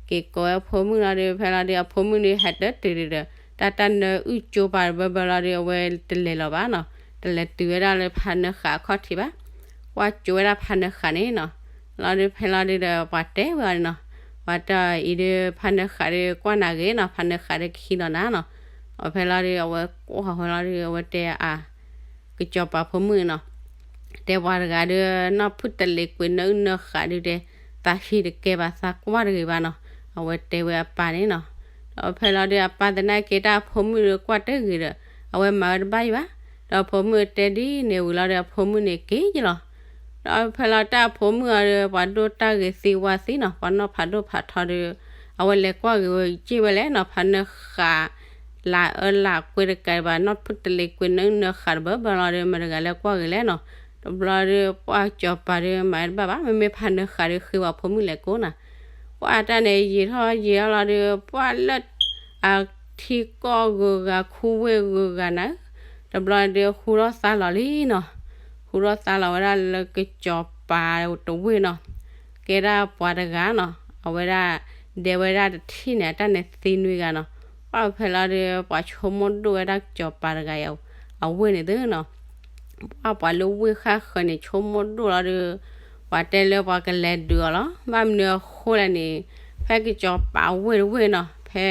က့ၤကိးဝဲအဖိမုၣ်လီၤဒုး ဖဲလီၤဒုးအဖိမုၣ်ဒုးဟဲတတုၤဒုးဒီး တၢ်တၢ်နၢအုၣ်ကၠိပၤတဘၢဘၢလီၤဒုး အဝဲတလဲၤလီၤဘၣ်နီၤ, တလဲၤတုၤဝဲဒၣ်လၢဖါနၢဃာ်အခီၣ်ထံးဘၣ်, ကွၢ်ကၠိဝဲဒၣ်ဖါနၢဃာ်န့ၣ်နီၤ, လီၤဒုးဖဲလီၤဒုးဒီးပှၤတဲဝဲအီၤန့ၣ်နီၤ, ပှၤတဲအံၤဒုးဖါနၢဃာ်ဒုးကွၢ်နၤဂ့ၤနီၤ ဖါနၢဃာ်ဒုးကဟံးလီၤနၤနီၤ, အဖဲလီၤဒုးအဝဲကွၢ်ဃီလီၤဒုး အဝဲတဲအါ ကစီၤပၤဖိမုၣ်နီၤ, တဲပှၤတဂၤဒုး နီၢ်ဖုတလ့ၤကွံာ်နၢအုၣ်နၢဃးဒုးတဲ, သးဟံးတကဲဘၣ် သးကွၢ်တဂ့ၤဘၣ်နီၤ, အဝဲတဲဝဲအပၢ်န့ၣ်နီၤ, ဒီးဖဲလီၤဒုးအပၢ်သနာ်က့တၢ်အဖိမုၣ်ဒုးကွၢ်တဂ့ၤဒီး အဝဲမၤဝဲတဘၣ်ယံဘၣ်, ဒီးအဖိမုၣ်တဲဒ်န့ၣ်ဝံၤလီၤဒီးအဖိမုၣ်န့ၣ်က့ၤယံလီၤ, ဒီးဖဲလီၤတၢ်ဖိမုၣ်အီၤဒီး ပှၤဒိၣ်တၢ်ဂ့ၤသံဝါသံနီၤ, ပှၤနီၢ်ဖးဒိၣ်ဖးထီဒီး အဝဲလဲၤကွၢ်ဂ့ၤဝဲက့ၢ်ဝဲလဲၣ်နီၤ, ဖးနၢဃာ် လၢအၢလၢကွ့တကးဘၣ် နီၢ်ဖုၣ်တလ့ၤကွ့နၢဃာ်တဘၣ်ဘၣ်လီၤဒီး မတၤတဂၤလဲၤကွၢ်ဂ့ၤလဲၣ်နီၤ. တဘျီဒီး ပှၢ်ကစီၤပၤဒီး မၤတဘၣ်ဘၣ်, မ့မ့ၢ်ဖးနၢဃာ်ဒီး ဃ့ဝဲဖိမုၣ်လဲၤကိးနီၤ. ပှၢ်တၢ်န့ၣ်ယံာ်ထီၣ်ယံာ်ထီၣ်လီၤဒီး ပှၢ်လၢ အထံကီၢ်ဂုၤဂၤ ခူဝ့ၢ်ဂုၤဂၤနၤ, တဘျီဒီး ဟူထီၣ်သါလီၤလံနီၤ. ဟူထီၣ်သါလီၤဝဲဒၣ်လၢကစီၤပၤတဝ့ၢ်နီၤ, ကဲဒၣ်ပှၤတဂၤနီၤ, အဝဲဒၣ် ဒဲဝဲဒၣ်တထံၣ်န့ၣ် အတၢ်န့ၣ်သံနွံဂၤနီၤ. ပှၢ်ဖဲလီၤဒီး ပှၤဆိကမိၣ်ဒိၣ်ဝဲဒၣ်ကစီၤပၤတဂၤအံၤ အဝ့ၢ်န့ၣ်သုနီၤ. ပှၢ်ပှၤလၢဝ့ၢ်ဃၣ်ဃၢၤန့ၣ် ဆိကမိၣ်ဒိၣ်လီၤဒီး ပှၤတဲလၢပှၤကလဲၤဒုးအီၤလီၤ. ဘၣ်မနုၤအဃိလဲၣ်န့ၣ် ဖဲကစီၤပၤဝ့ၢ်တဝ့ၢ်နီၤ, ဖဲ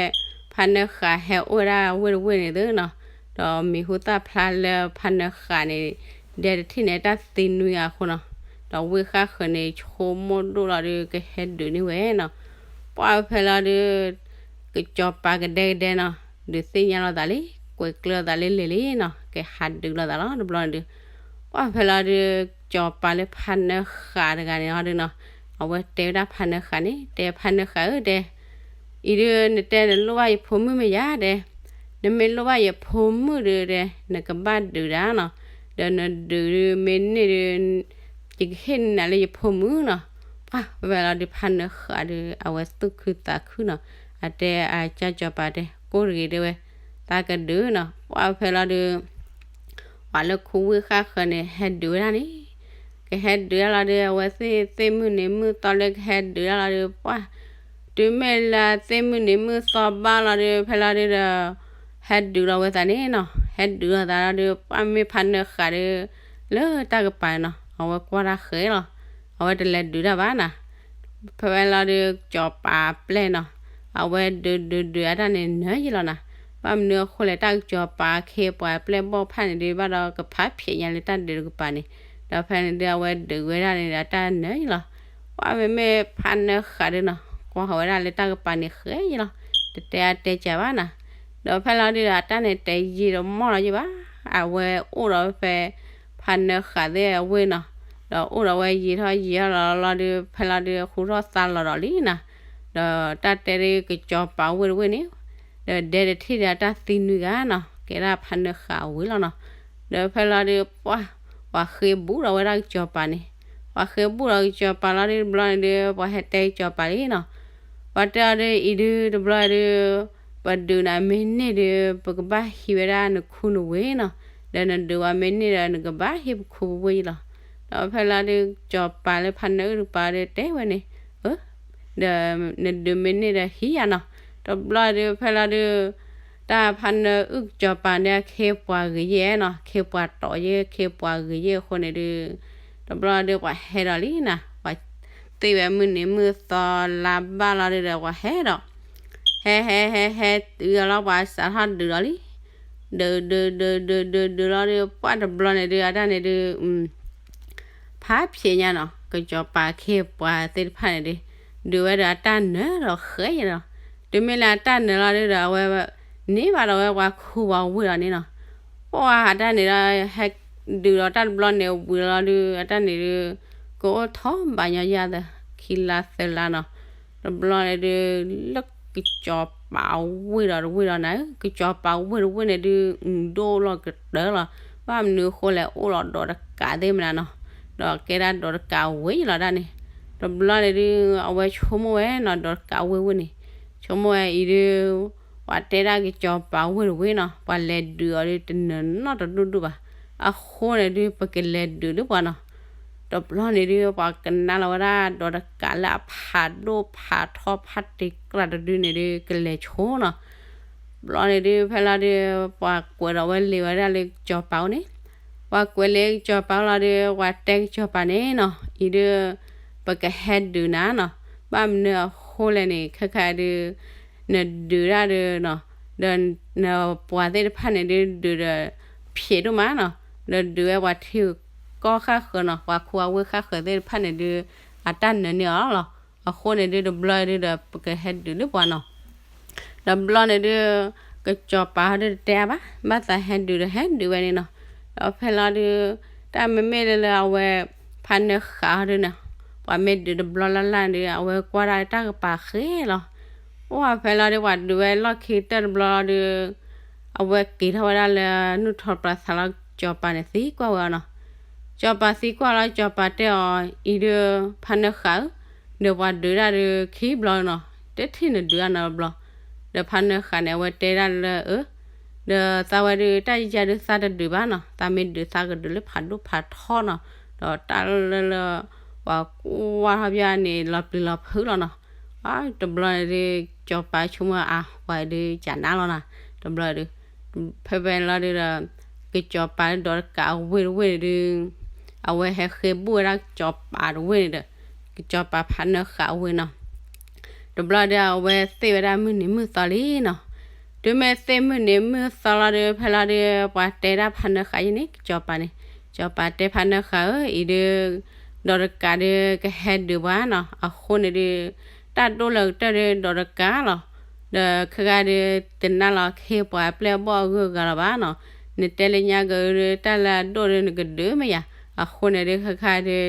ဖးနၢဃာ်ဟဲအိၣ်ဝဲဒၣ်ဝ့ၢ်တဝ့ၢ်န့ၣ်သုနီၤ, ဒီးမံၤဟူသၣ်ဖျါလၢဖးနၢဃာ်န့ၣ် ဒဲတထံၣ်န့ၣ် တၢ်သံနွံဂၤအဃိနီၤ, ဒီးဝ့ၢ်ဃၣ်ဃၢၤန့ၣ် ဆိကမိၣ်ဒိၣ်လီၤဒီး ကဟဲဒုးန့ၢ်ဝဲနီၤ. ပှၢ်ဖဲလီၤဒီး ကစီၤပၤကဒဲကဒဲနီၤ, ဒုးသ့ၣ်ညါလိာ်သးလံ, ကွဲးကျၢၤလိာ်သးလံလံၤလံနီၤ, ကဟးဒုးလိာ်သးလီၤ. တဘျီန့ၣ်ဒီး ပှၢ်ဖဲလီၤဒီး ကစီၤပၤလၢဖးနၢဃာ်တဂၤန့ၣ်ဟီဒုးနီၤ, အဝဲတဲဝဲဒၣ်ဖးနၢဃာ်န့ၣ်, တဲဖးနၢဃာ်ဧၢ တဲ အံၤဒုး နတဲနလိၣ်ဘၣ်ယဖိမုၣ်မ့ၢ်ယါဒဲး, နမ့ၢ်လိၣ်ဘၣ်ယဖိမုၣ်ဒုးဒဲး နကဘၣ်ဒုးဒၣ်နီၤ, ဒီးနဒုးဒုးမ့ၢ်န့ၢ်ဒုး ယကဟ့ၣ်နၤလၢယဖိမုၣ်နီၤ. ပှၢ်ဖဲလီၤဒုး ဖးနၢဃာ်ဒုး အဝဲသူၣ်ခုသးခုနီၤ, အတဲအကစၢ်စီၤပၤတဲ ကိၢ်တဂ့ၤတဲဝဲ, သးကဒုးနီၤ. ပှၢ်ဖဲလီၤဒုး ပှၤလၢခူဝ့ၢ်ဃၣ်ဃၢၤန့ၣ် ဟဲဒုးဝဲဒၣ်န့ၣ်, ကဟဲဒုးဒၣ်လီၤဒီး အဝဲသ့ၣ်သ့ၣ်မုၢ်နံၤမုၢ်သီလၢကဟဲဒုးဒၣ်လီၤဒီး ပှၢ် တုၤမ့ၢ်လၢသ့ၣ်မုၢ်နံၤမုၢ်သီဘၣ်လီၤဒီး ဖဲလီၤဒုးဒီး ဟဲဒုးလီၤဝဲသးန့ၣ်နီၤ, ဟဲဒုးလီၤသးလီၤဒီး ပှၢ်မ့ၢ်ဖးနၢဃာ်ဒီး လၢတၢ်ကပၤနီၤ အဝဲကွၢ်တၢ်ဃဲလီၤ, အဝဲတလဲၤဒုးတၢ်ဘၣ်နီၤ. ဖဲဝဲလီၤဒီး ကစီၤပၤပျဲၢ်နီၤ, အဝဲဒုးဒုးဒုးအတၢ်န့ၣ်နၢယံလီၤနီၤ. ဘၣ်မနုၤအဃိလဲၣ် တၢ်ကစီၤပၤအခ့အပှၤပျဲၢ်ဘီၣ်ဖးန့ၣ်ဒုး ဘၣ်ဒီးကဖးဖျဲးညါလၢတၢ်ဒုးတကပၤန့ၣ်, ဒီးဖဲန့ၣ်ဒုး အဝဲဒုးဝဲဒၣ်န့ၣ်ဒီး အတၢ်နၢယံလီၤ. ပှၢ်မ့မ့ၢ်ဖးနၢဃာ်ဒုးနီၤ ကွၢ်ဃီၤဝဲဒၣ်လၢတၢ်ကပၤန့ၣ်ဃဲယံလီၤ, တတဲအါတဲကးဘၣ်နီၤ. ဒီးဖဲလီၤဒုးဒီး အတၢ်န့ၣ်တယံာ်တမီၢ်လီၤယံဘၣ်, အဝဲအိၣ်ဒီးဝဲဖဲ ဖးနၢဃာ်သ့ၣ်အဝ့ၢ်နီၤ, ဒီးအိၣ်ဒီးဝဲယံာ်ထီၣ်ယံာ်ထီၣ်လီၤလီၤဒီး ဖဲလီၤဒုး ဟူထီၣ်သါလီၤဒီးလံနီၤ. ဒီးတၢ်တဲဒုး ကစီၤပၤဝ့ၢ်တဝ့ၢ်န့ၣ် ဒီးဒဲတထံၣ်ဒီးအတၢ်သံနွံဂၤနီၤ, ကဲဒၣ်ဖးနၢဃာ်အဝ့ၢ်လီၤနီၤ. ဒီးဖဲလီၤဒုး ပှၢ် ပှၤဃ့ဘူးဒီးဝဲဒၣ်ကစီၤပၤန့ၣ်, ပှၤဃ့ဘူးဒီးကစီၤပၤလီၤဒုး တဘျီန့ၣ်ဒုး ပှၤဟဲတဲကစီၤပၤလံနီၤ. ပှၤတဲအီၤဒုး အံၤဒုး တဘျီဒုး ပဒုးနၤမ့ၢ်န့ၢ်ဒုး ပကဘၣ်ဟံးဝဲဒၣ်နခူနဝ့ၢ်နီၤ, ဒီးနဒုးဝဲမ့ၢ်န့ၢ်ဒီး နကဘၣ်ဟ့ၣ်ပခူပဝ့ၢ်လီၤ. ဒီးဖဲလီၤဒုး ကစီၤပၤလၢဖးနၢအုၣ်တကပၤဒီးတဲဝဲန့ၣ်, အၢ ဒီးနဒုးမ့ၢ်န့ၢ်ဒီးဟံးယၤနီၤ. တဘျီဒုး ဖဲလီၤဒုး တၢ်ဖးနၢအုၣ်ကစီၤပၤန့ၣ် အခ့ပှၤဂ့ၤယဲၢ်နီၤ, အခ့ပှၤတီၤယဲၢ် အခ့ပှၤဂ့ၤယဲၢ်အဃိန့ၣ်ဒုး တဘျီဒုး ပှၤဟဲဒီးလံနီၤ, ပှၤသ့ဝဲမုၢ်နံၤမုၢ်သီလါဘၣ်လီၤဒုးဒီး ပှၤဟဲဒီး ဟဲဟဲဟဲဟဲတုၤအလီၤ ပှၤစးထီၣ်ဒုးဒီးလံ, ဒုးဒုးဒုးဒုးဒုးဒုးလီၤဒုး ပှၢ်တဘျီန့ၣ်ဒုး အတၢ်န့ၣ်ဒုး ဖးဖျဲးညါနီၤ, ကစီၤပၤအခ့ပှၤသ့ၣ်တဖၣ်န့ၣ်ဒုး ဒုးဝဲဒီးအတၢ်နၢၤဒီးဃဲယဲၢ်နီၤ, တုၤမ့ၢ်လၢအတၢ်နၢၤလီၤဒုးဒီး အဝဲ န့ၢ်ဘၣ်ဒီးဝဲပှၤခူပှၤဝ့ၢ်လီၤန့ၣ်နီၤ, ပှၢ်အတၢ်န့ၣ်ဒီး ဟဲဒုးဒီးတၢ်တဘျီန့ၣ်ဝံၤလီၤဒုး အတၢ်န့ၣ်ဒုး ကအိၣ်ထီၣ်ဘၣ်ညီယၤသၢ ခံလါသၢလါနီၤ, တဘျီန့ၣ်ဒုး လၢကစီၤပၤဝ့ၢ်ဒီးတဝ့ၢ်ဒီးနၤ, ကစီၤပၤဝ့ၢ်တဝ့ၢ်န့ၣ်ဒုး ဒိၣ်လီၤကတၢၢ်လီၤ, ဘၣ်မနုၤအဃိလဲၣ် အိၣ်လီၤဒီးတကးသ့ၣ်မနုၤနီၤ, ဒီးကဲဒၣ်ဒီးတကးဝ့ၢ်လီၤဒၣ်န့ၣ်, တဘျီန့ၣ်ဒုး အဝဲဆိကမိၣ်ဝဲနီၤ ဒီးတကးဝ့ၢ်ဝ့ၢ်န့ၣ်, ဆိကမိၣ်ဝဲအံၤဒုး ပှၤတဲဒၣ်ကစီၤပၤဝ့ၢ်တဝ့ၢ်နီၤ ပှၤလဲၤဒုးအီၤဒုးတနၢၤနီတဒူၣ်ဒူၣ်ဘၣ်, အဃိန့ၣ်ဒုး ပကလဲၤဒုးဒုးပှၤနီၤ, တဘျီန့ၣ်ဒုး ပှၤကနၣ်လီၤဝဲဒၣ်ဒီးတကးလၢအဖးဒိၣ်ဖးထီဖးတံာ်ကြၢ်တဒုန့ၣ်ဒုး ကလဲၤဆိနီၤ, တဘျီန့ၣ်ဒုး ဖဲလီၤဒုး ပှၤကွဲးဒီးဝဲလံာ်ဝဲဒၣ်လၢကစီၤပၤအိၣ်န့ၣ်, ပှၤကွဲးလၢကစီၤပၤအိၣ်လီၤဒုး ပှၤတဲကစီၤပၤန့ၣ်နီၤ အံၤဒုး ပကဟဲဒုးနၤနီၤ, ဘၣ်မနုၤအဃိလဲၣ်န့ၣ် ခဲခါဒုး နဒုးဒၣ်ဒုးနီၤ, ဒီးနပှၤသ့ၣ်တဖၣ်န့ၣ်ဒုး ဒုးဒီးဖျဲးဒိၣ်မးနီၤ, ဒီးဒုးဝဲပှၤထံကီၢ်ဃၣ်ဃၢၤနီၤ ပှၤခူအဝ့ၢ်ဃၣ်ဃၢၤသ့ၣ်တဖၣ်န့ၣ်ဒုး အတၢ်နၢၤန့ၢ်အီၤလီၤ, အဃိန့ၣ်ဒုး တဘျီဒုးဒီး ပကဟဲဒုးဒုးပှၤနီၤ တဘျီန့ၣ်ဒုး ကစီၤပၤဟီဒုးတတဲအါဘၣ်, ဘၣ်သးဟဲဒုးဒီးဟဲဒုးဝဲန့ၣ်နီၤ, ဒီးဖဲလီၤဒုး တၢ်မ့မ့ၢ်လၢအဝဲ ဖးနၢဃာ်ဟီဒုန့ၣ်, ပှၤမ့ၢ်ဒုးတဘျီလၢ်လၢ်ဒုး အဝဲကွၢ်ဒၣ်တၢ်ကပၤဃ့လီၤ. ပှၢ်ဖဲလီၤဒုး ပှၤဒုးဝဲလီၢ်ခံကတၢၢ်တဘျီလီၤဒုး အဝဲက့ၤထီၣ်ဝဲဒၣ်လၢနုၢ်ထီၣ်ပျၢၤသးလီၤ စီၤပၤန့ၣ်သံကွၢ်ဝဲအီၤနီၤ. စီၤပၤသံကွၢ်လီၤ စီၤပၤတဲအီၤ အံၤဒုး ဖးနၢဃာ်ဧၢ, ဒီးပှၤဒုးတၢ်ဒုးခံဘျီနီၤ, တထံၣ်နဒုးအနီတဘျီ. ဒီးဖးနၢဃာ်န့ၣ် အဝဲတဲဒၣ်လၢအၢ ဒီးသးဝဲဒုး တၢ်ယၤဒုးသးတဒုးဘၣ်နီၤ, သးမ့ၢ်ဒုးသးကဒုးလၢဖးဒိၣ်ဖးထီနီၤ, ဒီးတၢ်လၢလၢ ပှၤကွၢ်ထီၣ်ပၠၣ်န့ၣ် လီၤပျံၤလီၤဖုးလီၤနီၤ. တဘျီန့ၣ်ဒုး စီၤပၤဆိကမိၣ်အါ ပှၤဒုးကနၣ်လီၤနီၤ, တဘျီဒုး ဖဲဖဲလီၤဒုးဒီး ကစီၤပၤလၢဒီးတကးအဝ့ၢ်တဝ့ၢ်န့ၣ်ဒုး အဝဲဟဲဃ့ဘူၣ်ဝဲဒၣ်ကစီၤပၤတဝ့ၢ်န့ၣ်ဒီး ကစီၤပၤဖးနၢဃာ်အဝ့ၢ်နီၤ. တဘျီဒီးအဝဲသ့ၣ်ဝဲဒၣ်မုၢ်နံၤမုၢ်သီလံနီၤ. တုၤမ့ၢ်သ့ၣ်မုၢ်နံၤမုၢ်သီလီၤဒီး ဖဲလီၤဒုး ပှၤတဲဒၣ်ဖးနၢဃာ်ယဲန့ၣ် ကစီၤပၤန့ၣ်, ကစီၤပၤတဲဖးနၢဃာ်ဧၢ အံၤဒုး ဒီးတကးဒုးကဟဲဒုးပှၤနီၤ, အဃိန့ၣ်ဒုး တၢ်ဒိၣ်လၢကတၢၢ်ဒုးဒီးတကးလီၤ. ဒီးခဲခါဒုး တနၢ်လီၤကဟ့ၣ်ပှၤအပျဲၢ်အဘီၣ်အဂုၤအဂၤလီၤဘၣ်နီၤ, နတဲလၢညါကဒုး တၢ်လၢအဒိၣ်ဒုးနကဒုးမ့ၢ်ယၤ, အဃိန့ၣ်ဒုး ခဲခါဒုး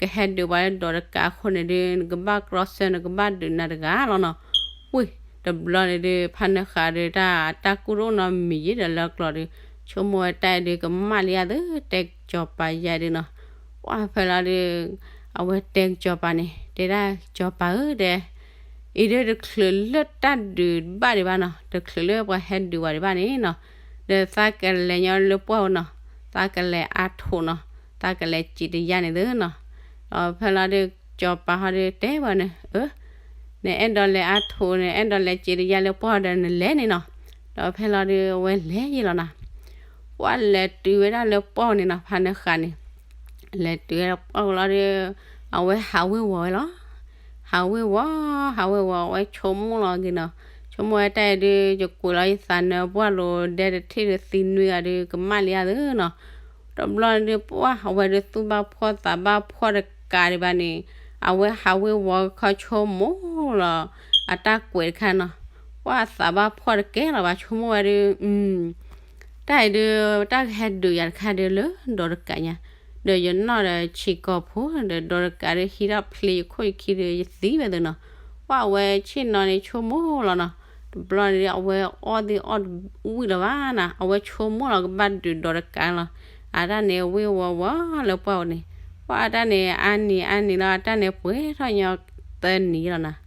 ကဟဲဒုးပှၤလၢဒီးတကးအဃိန့ၣ်ဒုး နကဘၣ်ကြီဆၢ နကဘၣ်ဒုးနၤတဂၤလီၤနီၤ. ဝံၤ တဘျီန့ၣ်ဒုး ဖးနၢဃာ်ဒုး တၢ် တၢ်ကူၣ်တအိၣ်နီတမံၤယဲဒီးလၢကျိၤဒုး ဆိကမိၣ်ဝဲတၢ်အံၤဒုး ကမၣ်လံယၤသု တဲကစီၤပၤယဲဒုးနီၤ. ပှၢ်ဖဲလီၤဒုး အဝဲတဲကစီၤပၤန့ၣ် တဲဒၣ်ကစီၤပၤဧၢ တဲ အံၤဒုးတချုးလၢတၢ်ဒုးဘၣ်ဒံးဘၣ်နီၤ, တချုးလၢပှၤဟဲဒုးဝဲဒံးဘၣ်န့ၣ်နီၤ, ဒီးသးကလဲၤညီလၢပှၢ်ဧိၤနီၤ, သးကလဲၤအါထိးနီၤ, သးကလဲၤစံးတယါန့ၣ်သုနီၤ. ဒီးဖဲလီၤဒုး ကစီၤပၤဟီဒုးတဲဝဲန့ၣ် အၢ နအဲၣ်ဒိးလဲၤအါထိး နအဲၣ်ဒိးလဲၤစံးတယါလၢပှၢ်ဒီးနလဲၤန့ၣ်နီၤ. ဒီးဖဲလီၤဒုး အဝဲလဲၤယံၤလီၤနီၤ. ပှၢ်လဲၤတုၤဝဲဒၣ်လၢပှၢ်န့ၣ်နီၤ ဖးနၢဃာ်န့ၣ် လဲၤတုၤဝဲဒၣ်ပှၢ်လီၤဒုး အဝဲဟးဝ့ၤဝီၤဝဲလီၤ. ဟးဝ့ၤဝီၤ ဟးဝ့ၤဝီၤ အဝဲဆိကမိၣ်လီၤက့ၤနီၤ, ဆိကမိၣ်ဝဲတၢ်အံၤဒုး ယကွံာ်လီၤယသးနၢပှၢ်လိၤဒဲတထံၣ်ဒုးသံနွံဂၤဒုး ကမၣ်လံဧါသုနီၤ. တဘျီန့ၣ်ဒုး ပှၢ်အဝဲဒုးသူၣ်ဘၣ်ဖှီၣ်သးဘၣ်ဖှီၣ်တကးဒံးဘၣ်န့ၣ် အဝဲဟးဝ့ၤဝီၤခီဆိကမိၣ်လီၤ အတၢ်ကွဲးတခါနီၤ. ပှၢ်သးဘၣ်ဖှီၣ်တကဲလီၤဘၣ် ဆိကမိၣ်ဝဲဒုး တၢ်အံၤဒုး တၢ်ကဟဲဒုးယၤတခါဒုးလၢဒီးတကးညါ, ဒီးယနီၢ်ဒီးဆံးကိာ်ဖိဒီး ဒီးတကးဒုးဟံးထီၣ်ဖျ့ယခိၣ်ယခံဒီး ယသံဝဲသုနီၤ. ပှၢ်အဝဲဆ့ၣ်နီၤန့ၣ်ဆိကမိၣ်လီၤနီၤ. တဘျီန့ၣ်ဒုး အဝဲအီၣ်သံအီၣ်ဝံၣ်လၢၤဘၣ်နီၤ, အဝဲဆိကမိၣ်လီၤကဘၣ်ဒုးဒီးတကးလီၤ. အတၢ်န့ၣ်ဝ့ၤဝီၤဝီၤလၢပှၢ်အအိၣ်န့ၣ်, ပှၢ်အတၢ်န့ၣ်အါနံၤအါနံၤလီၤ အတၢ်န့ၣ်ပှဲၤထီၣ်ညီသၢနံၤလီၤနီၤ.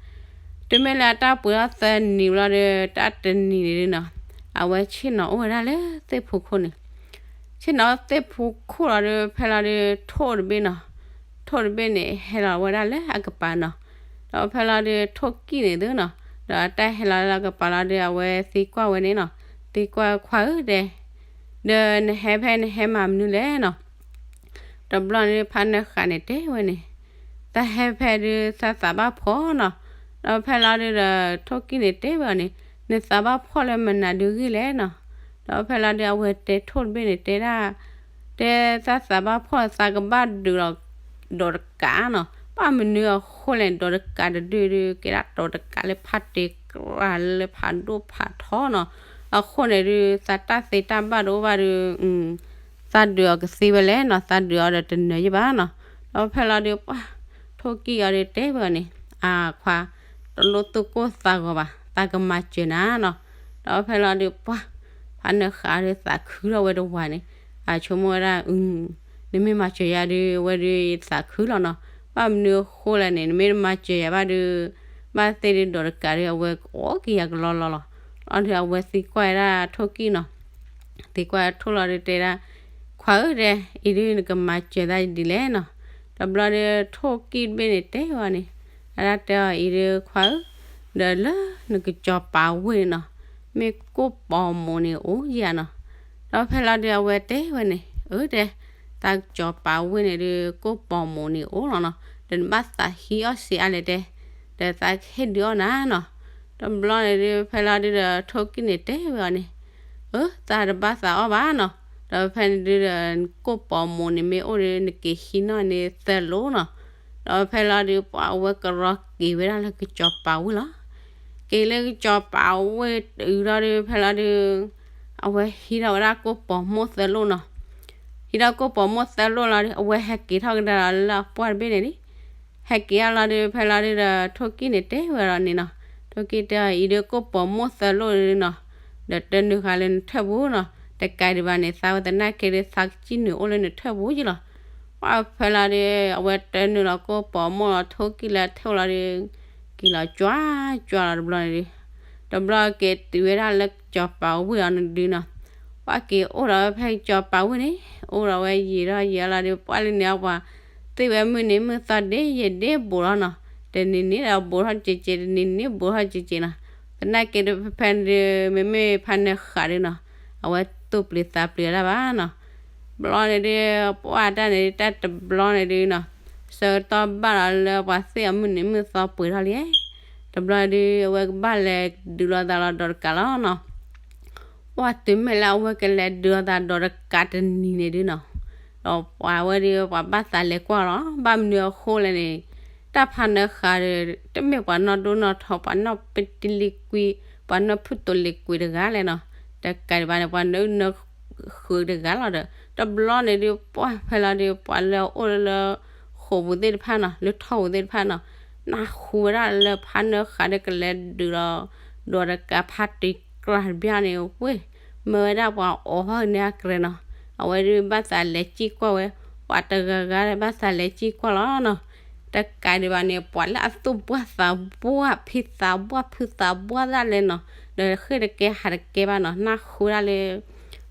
တုၤမ့ၢ်လၢအတၢ်ပှဲၤထီၣ်သၢနံၤလီၤဒီး တၢ်တနံၤန့ၣ်ဒုးနီၤ, အဝဲဆ့ၣ်နီၤအိၣ်ဝဲဒၣ်လၢသ့ၣ်ဖူခိၣ်န့ၣ် ဆ့ၣ်နီၤသ့ၣ်ဖူခိၣ်လီၤဒီး ဖဲလီၤဒုး ထိၣ်တဘ့ၣ်နီၤ, ထိၣ်တဘ့ၣ်န့ၣ် ဟဲလီၤဝဲဒၣ်လၢအကပၤနီၤ. ဒီးဖဲလီၤဒုး ထိၣ်ကံၣ်န့ၣ်သုနီၤ, ဒီးအတၢ်ဟဲလီၤလၢအကပၤလီၤဒီး အဝဲသံကွၢ်ဝဲန့ၣ်နီၤ, သံကွၢ်ခွါဧၢဒဲး, ဒီးနဟဲဖဲနဟဲမၤမနုၤလဲၣ်နီၤ. တဘျီန့ၣ် ဖးနၢဃာ်န့ၣ်တဲဝဲန့ၣ်, သးဟဲဖဲဒုးသးသးဘၣ်ဖှီၣ်နီၤ. ဒီးဖဲလီၤဒုးဒီး ထိၣ်ကံၣ်န့ၣ်တဲဝဲအီၤန့ၣ်, နသးဘၣ်ဖှီၣ်လၢမနုၤဒုးဂ့ၢ်လဲၣ်နီၤ. ဒီးဖဲလီၤဒုး အဝဲတဲထိၣ်တဘ့ၣ်န့ၣ် တဲဒၣ်, တဲသးသးဘၣ်ဖှီၣ်သးကဘၣ်ဒုးလီၤ ဒီးတကးနီၤ. ဘၣ်မနုၤအဃိလဲၣ် ဒီးတကးတဒုဒုး ကဲဒၣ်ဒီးတကးလၢဖးတ့ကရၢလၢဖးဒိၣ်ဖးထီနီၤ. အဃိန့ၣ်ဒုး သးတၢ်သ့တၢ်ဘၣ်တအိၣ်ဘၣ်ဒုး သးဒုးအီၤကသ့ဝဲလဲၣ်နီၤ, သးဒုးအီၤဒီးတနၢၤယဘၣ်နီၤ. ဒီးဖဲလီၤဒုး ပှၢ်ထိၣ်ကံၣ်အီၤဒုးတဲဝဲအီၤန့ၣ်, အခွါ, တလိၣ်သူၣ်ကိၢ်သးဂီၤဘၣ်, သးကမၤစၢၤနၤနီၤ. ဒီးဖဲလီၤဒုး ပှၢ်ဖးနၢဃာ်ဒုးသးခုထီၣ်ဝဲတဝၤန့ၣ်, အဆိကမိၣ်ဝဲဒၣ် နမ့ၢ်မၤစၢၤယၤဒုး အဝဲဒုးယသးခုလီၤနီၤ. ဘၣ်မနုၤအဃိလဲၣ်န့ၣ် နမ့ၢ်တမၤစၢၤယၤဘၣ်ဒုး ဘၣ်သ့ၣ်ဒုးဒီးတကးဒုး အဝဲကအိၣ်က့ၤယၤကလီလီလီၤ. ဒီးအဝဲသံကွၢ်ဝဲဒၣ်ထိၣ်ကံၣ်နီၤ, သံကွၢ်ထိၣ်လီၤဒုးတဲဒၣ်, ခွါဧၢဒဲး အံၤဒုးနကမၤစၢၤသးဒ်လဲၣ်နီၤ. တဘျီဒုးထိၣ်ကံၣ်တဘ့ၣ်န့ၣ်တဲဝဲန့ၣ်, အတၢ်တဲအီၤအံၤဒုးခွါဧၢ, ဒီးလၢနကစီၤပၤဝ့ၢ်န့ၣ်နီၤ, မ့ၢ်ကိၣ်ပီၤမိၣ်န့ၣ်အိၣ်ယၤနီၤ. ဒီးဖဲလီၤဒုးအဝဲတဲဝဲန့ၣ်, အၢတဲ, သးကစီၤပၤဝ့ၢ်န့ၣ်ဒုး ကိၣ်ပီၤမိၣ်န့ၣ်အိၣ်လီၤနီၤ, ဒီးနဘၣ်သးဟံးအီၣ်စ့အါလဲၣ်တဲ, ဒီးသးကဟ့ၣ်ဒုးအီၣ်နၤနီၤ. တဘျီန့ၣ်ဒုး ဖဲလီၤဒုးဒီးထိၣ်ကံၣ်န့ၣ်တဲဝဲအီၤန့ၣ်, အၢ သးတဘၣ်သးအီၣ်ဘၣ်နီၤ. ဒီးဖဲန့ၣ်ဒုးဒီး ကိၣ်ပီၤမိၣ်န့ၣ်မ့ၢ်အိၣ်ဒုး နက့ၤဟံးနီၣ်န့ၢ်သၢလိနီၤ. ဒီးဖဲလီၤဒုးပှၢ်အဝဲကရီက့ၤဝဲဒၣ်လၢကစီၤပၤဝ့ၢ်လီၤ. က့ၤလၢကစီၤပၤဝ့ၢ်တုၤလီၤဒုး ဖဲလီၤဒုး အဝဲဟံးထီၣ်ဝဲဒၣ်ကိၣ်ပီၤမိၣ်သၢလိနီၤ. အံၤဒီးကိၣ်ပိာ်မိၣ်သၢလိၣ်လီၤဒီး အဝဲဟဲက့ၤထီၣ်ကဒါလီၤလၢအပှၢ်တဘ့ၣ်န့ၣ်လံ. ဟဲက့ၤအလီၤဒီး ဖဲလီၤဒုးဒီး ထိၣ်ကံၣ်န့ၣ်တဲဝဲလီၤန့ၣ်နီၤ, ထိၣ်ကံၣ်တဲအီၤ အံၤဒုးကိၣ်ပိာ်မိၣ်သၢလိၣ်ဒုးနီၤ, ဒီးတနုာ်ဃာ်လၢနထၢၣ်ပူၤနီၤ, တကးဒံးဘၣ်န့ၣ် သးဝဲသနာ်က့ဒုး သးကစံၣ်နုာ်အိၣ်လၢနထၢၣ်ပူၤယ့လီၤ. ပှၢ်ဖဲလီၤဒုး အဝဲတနုာ်လီၤကိၣ်ပိာ်မိၣ်လီၤ ထိၣ်ကံၣ်လၢအထၢၣ်လီၤဒုး က့ၤလီၤကွၢ်ကွၢ်လီၤတဘျီန့ၣ်ဒုး, တဘျီက့ၤတုၤဝဲဒၣ်လၢကစီၤပၤဝ့ၢ်အီၤန့ၣ်ဒုးနီၤ, ပှၢ်က့ၤအိၣ်ဒီးဝဲဖဲကစီၤပၤဝ့ၢ်န့ၣ် အိၣ်ဒီးဝဲယံာ်ထီၣ်ယံာ်လီၤဒုး ပှၢ်လၢန့ၣ်အပှၤ သ့ၣ်ဝဲမုၢ်နံၤမုၢ်သီဒ့ယဲၢ်ဒ့ဘူးလီၤနီၤ, တနံၤနံၤဒီးဘူးထီၣ်က့ၤက့ၤ တနံၤနံၤဘူးထီၣ်က့ၤက့ၤနီၤ, သနာ်က့ဒုးဖဲဖဲန့ၣ်ဒုး မ့မ့ၢ်ဖါနၢဃးဒုးနီၤ, အဝဲသူၣ်ပျံၤသးပျံၤဝဲဒၣ်ဘၣ်နီၤ ဘျီန့ၣ်ဒုး ပှၢ်တၢ်န့ၣ်ဒုး တၢ်တဘျီန့ၣ်ဒုးနီၤ, ဆၢကတီၢ်ဘၣ်လီၤလၢပှၤသ့ၣ်အမုၢ်နံၤမုၢ်သီပှဲၤထီၣ်လံ, တဘျီဒုး အဝဲကဘၣ်လဲၤဒုးလိာ်သးလီၤဒီးတကးလီၤနီၤ, ပှၢ်တုၤမ့ၢ်လၢအဝဲကလဲၤဒုးလိာ်သးဒီးတကးတနံၤန့ၣ်ဒုးနီၤ, ဒီးပှၤဝဲဒုး ပှၤဘၣ်သးလဲၤကွၢ်လီၤ, ဘၣ်မနုၤအဃိလဲၣ်န့ၣ်, တၢ်ဖါနၢဃးဒုး တမ့ၢ်ပှၤနီၢ်ဒိၣ်နီၢ်ထီ ပှၤနီၢ်ပတံလံကွံ, ပှၤနီၢ်ဖုၣ်တိၤလံကွံတဂၤလဲၣ်နီၤ, တကးဒံးဘၣ်န့ၣ် ပှၤနၢအုၣ်နၢဃုာ်တဂၤလီၤဒီး တဘျီန့ၣ်ဒုး ပှၢ်ဖဲလီၤဒုး ပှၤလၢအအိၣ်လၢ ဃိာ်ပူၤသ့ၣ်တဖၣ်နီၤ လၢထီၣ်ပူၤသ့ၣ်တဖၣ်နီၤ, နၢ်ဟူဝဲဒၣ်လၢဖါနၢဃးဒုးကလဲၤဒုးလီၤ ဒီးတကးဖါတံၤကြၢ်တဘျီန့ၣ် ဝ့ၢ် မၢဝဲဒၣ်ပှၤအီၣ်ဟီၣ်န့ၢ်အကြဲးနီၤ, အဝဲဒုးဘၣ်သးလဲၤစံၣ်ကွၢ်ဝဲ, ပှၤတဂၤဂၤဘၣ်သးလဲၤစံၣ်ကွၢ်လီၤနီၤ, တကးဒံးဘၣ်န့ၣ် ပှၤလၢအသူၣ်ဘှၢ်သးဘှၢ် ဖံသးဘှၢ်ဖုသးဘှၢ်ဒၣ်လဲာ်နီၤ, ဒီးဃ့ၢ်တကဲဟးတကဲဘၣ်နီၤ နၢ်ဟူဒၣ်လၢ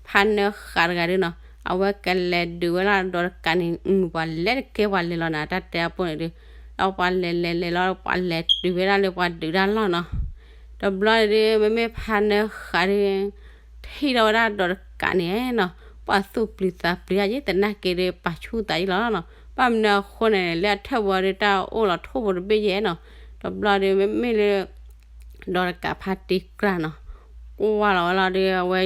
ဖါနၢဃးတဂၤဒုးနီၤ, အဝဲကလဲၤဒုးဝဲလၢဒီးတကးန့ၣ် ပှၤလဲၤတကဲပှၤလဲၤလီၤနီၤ တၢ်တဲအပူၤန့ၣ်ဒုး, ဒီးပှၤလဲၤလဲၤလဲၤလီၤ ပှၤလဲၤတုၤဝဲဒၣ်လၢပှၤဒုးတၢ်လီၢ်နီၤ, တဘျီန့ၣ်ဒုး မ့မ့ၢ်ဖါနၢဃးဒုး ထံၣ်ထီၣ်ဝဲဒၣ်ဒီးတကးန့ၣ်နီၤ, ပှၤသူၣ်ပျံၤသးပျံၤယဲ သနာ်က့ဒုး ပာ်ဆူၣ်သးယံလီၤနီၤ, ဘၣ်မနုၤအဃိန့ၣ် လၢအထၢၣ်ပူၤဒုး တၢ်အိၣ်လီၤထိၣ်ဖိတဘ့ၣ်ယဲနီၤ, တဘျီဒုး မ့မ့ၢ်လၢ ဒီးတကးဖါတံၤကြၢ်နီၤ, ကွၢ်လီၤဝဲလီၤဒီး အဝဲ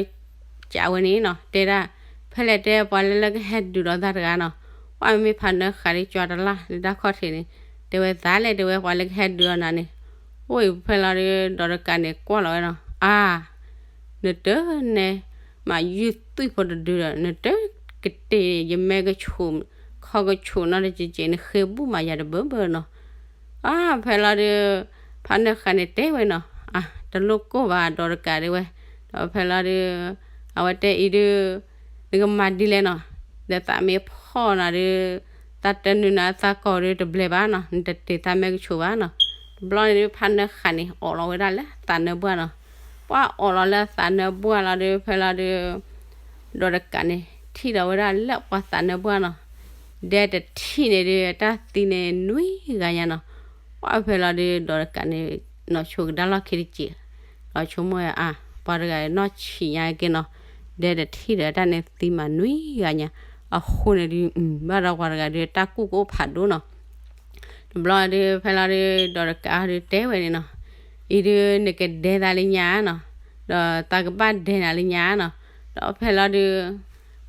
ကးဝဲန့ၣ်နီၤ တဲဒၣ်, ဖဲလဲၣ်တဲပှၤလၢလၢကဟဲဒုးလိာ်သးတဂၤနီၤ, ပှၢ်မ့မ့ၢ်ဖါနၢဃးဒုးကၠီတလၢ်လၢတၢ်ခီၣ်ထံးန့ၣ်, တဲဝဲသးလဲၣ် တဲဝဲပှၤလၢကဟဲဒုးအီၤနၤန့ၣ်, အိၣ်အံၤဖဲလီၤဒုး ဒီးတကးန့ၣ်ကွၢ်လီၤဝဲနီၤ, အါ နတန့ၣ် မၤယုၢ်သွံၣ်ဖိတဒုဒီး နတကတ့ၢ်ယမဲကဆူး ခီကဆူးနီတက့ၢ်က့ၢ် နဃ့ဘူၣ်မၤယၤတဘၢဘၢနီၤ, အါ ဖဲလီၤဒုး ဖါနၢဃးန့ၣ်တဲဝဲနီၤ, အါ တလိၣ်ကိၢ်ဘၣ် ဒီးတကးဒုးဝဲ, ဒီးဖဲလီၤဒုး အဝဲတဲအံၤဒုး နကမၤဒ်လဲၣ်နီၤ, ဒီးသးမ့ၢ်ဖီၣ်နၤဒုး သးတနုာ်နၤသးကီၢ်ဒုးတဘျဲးဘၣ်နီၤ, နတတ့ၢ်သးမဲကဆူးဘၣ်နီၤ, တဘျီန့ၣ်ဒုး ဖါနၢဃးန့ၣ် အိးလီၤဝဲဒၣ်လၢသးနၢပှၢ်နီၤ, ပှၢ်အိးလီၤလၢသးနၢပှၢ်လီၤဒုး ဖဲလီၤဒုး ဒီးတကးန့ၣ် ထံၣ်ဒီးဝဲဒၣ်လၢပှၤသးနၢပှၢ်နီၤ, ဒဲတထံၣ်န့ၣ်ဒုး တၢ်သံန့ၣ်နွံဂၤညါနီၤ, ပှၢ်ဖဲလီၤဒုး ဒီးတကးန့ၣ် နီၢ်ဆိကဒါလီၢ်ခံတစဲး, ဒီးဆိကမိၣ်ဝဲအါ ပှၤတဂၤနီၢ်ဆံးညါက့နီၤ, ဒဲတထံၣ်ဒီးတၢ်န့ၣ်သံမးနွံဂၤညါ, အဃိန့ၣ်ဒုး ဘၣ်ဒီးပှၤတဂၤဒုး တၢ်ကူၣ်ကအိၣ်ဖးဒိၣ်နီၤ တဘျီဒုး ဖဲလီၤဒုး ဒီးတကးဒုးတဲဝဲန့ၣ်နီၤ, အံၤဒုး နကဒဲသးလၢညါနီၤ, ဒီးသးကဘၣ်ဒဲနၤလၢညါနီၤ, ဒီးဖဲလီၤဒုး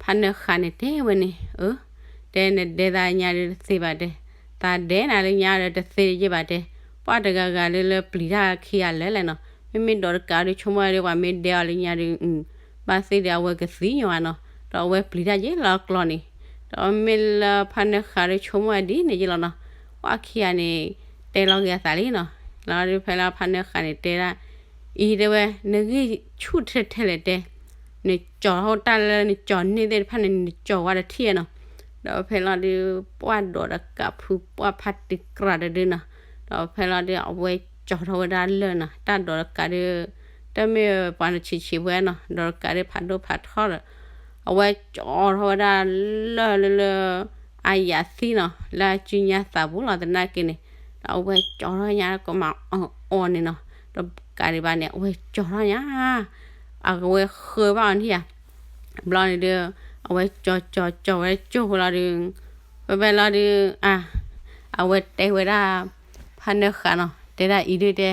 ဖါနၢဃးန့ၣ်တဲဝဲန့ၣ်, အၢ တဲနဒဲသးညါဒုးတသ့ဘၣ်တဲ, သးဒဲနၤလၢညါဒီးတသ့ယဲၢ်ဘၣ်တဲ, ပှၢ်တဂၤဂၤဒုးလၢပျံၤတၢ်ခံဂၤလၢာ်လဲၣ်နီၤ, မ့မ့ၢ်ဒီးတကးဒုးဆိကမိၣ်ဝဲဒုး ပှၤမ့ၢ်ဒဲအီၤလၢညါဒုး ဘၣ်သ့ၣ်ဒီးအဝဲကသံညီဧါနီၤ, ဒီးအဝဲပျံၤတၢ်ယဲၢ်လၢကျီန့ၣ်, ဒီးမ့ၢ်လၢဖါနၢဃးဒုးဆိကမိၣ်ဝဲဒ်န့ၣ်ယဲၢ်လီၤနီၤ, ပှၢ်ခံဂၤန့ၣ် တဲလီၤက့ၤအသးလံနီၤ, လီၤဒုးဖဲလၢဖါနၢဃးန့ၣ်တဲဒၣ်, အံၤတဲဝဲ နဂံၢ်ဆူၣ်ထဲထဲလဲၣ်တဲ, နကၠီၤဟီၣ်တၢ်လၢနကၠီၤန့ၢ်သ့ၣ်တဖၣ်န့ၣ် နကၠီၤဝဲတထံၣ်နီၤ, ဒီးဖဲလီၤဒုး ပှၢ်ဒီးတကးဖုပှၢ်ဖါတံၤကြၢ်တဒုနီၤ, ဒီးဖဲလီၤဒုး အဝဲကၠီၤထီၣ်ဝဲဒၣ်လၢၢ်နီၤ, တၢ်ဒီးတကးဒုး တမ့ၢ်ပှၤနဆံးဆံးဝဲနီၤ, ဒီးတကးဒုးဖးဒိၣ်ဖးထီဒီး အဝဲကၠီၤထီၣ်ဝဲဒၣ်လၢၢ်လၢလၢ အယၤသံနီၤ, လၢအစုညါသးပူၤလီၤသနာ်က့န့ၣ်, ဒီးအဝဲကၠီၤထီၣ်ညါကမၤအီၤန့ၣ်နီၤ, ဒီးတကးဒံးဘၣ်န့ၣ် အဝဲကၠီၤထီၣ်ညါ အဝဲဃၢဘၣ်အီၤန့ၣ်ဧါ, ဘျီန့ၣ်ဒုး အဝဲကၠီၤကၠီၤကၠီၤဝဲကၠိၢ်ဝဲလီၤဒုး, ဖဲဖဲလီၤဒုး အါ အဝဲတဲဝဲဒၣ် ဖါနၢဃးနီၤ, တဲဒၣ်အံၤဒုးတဲ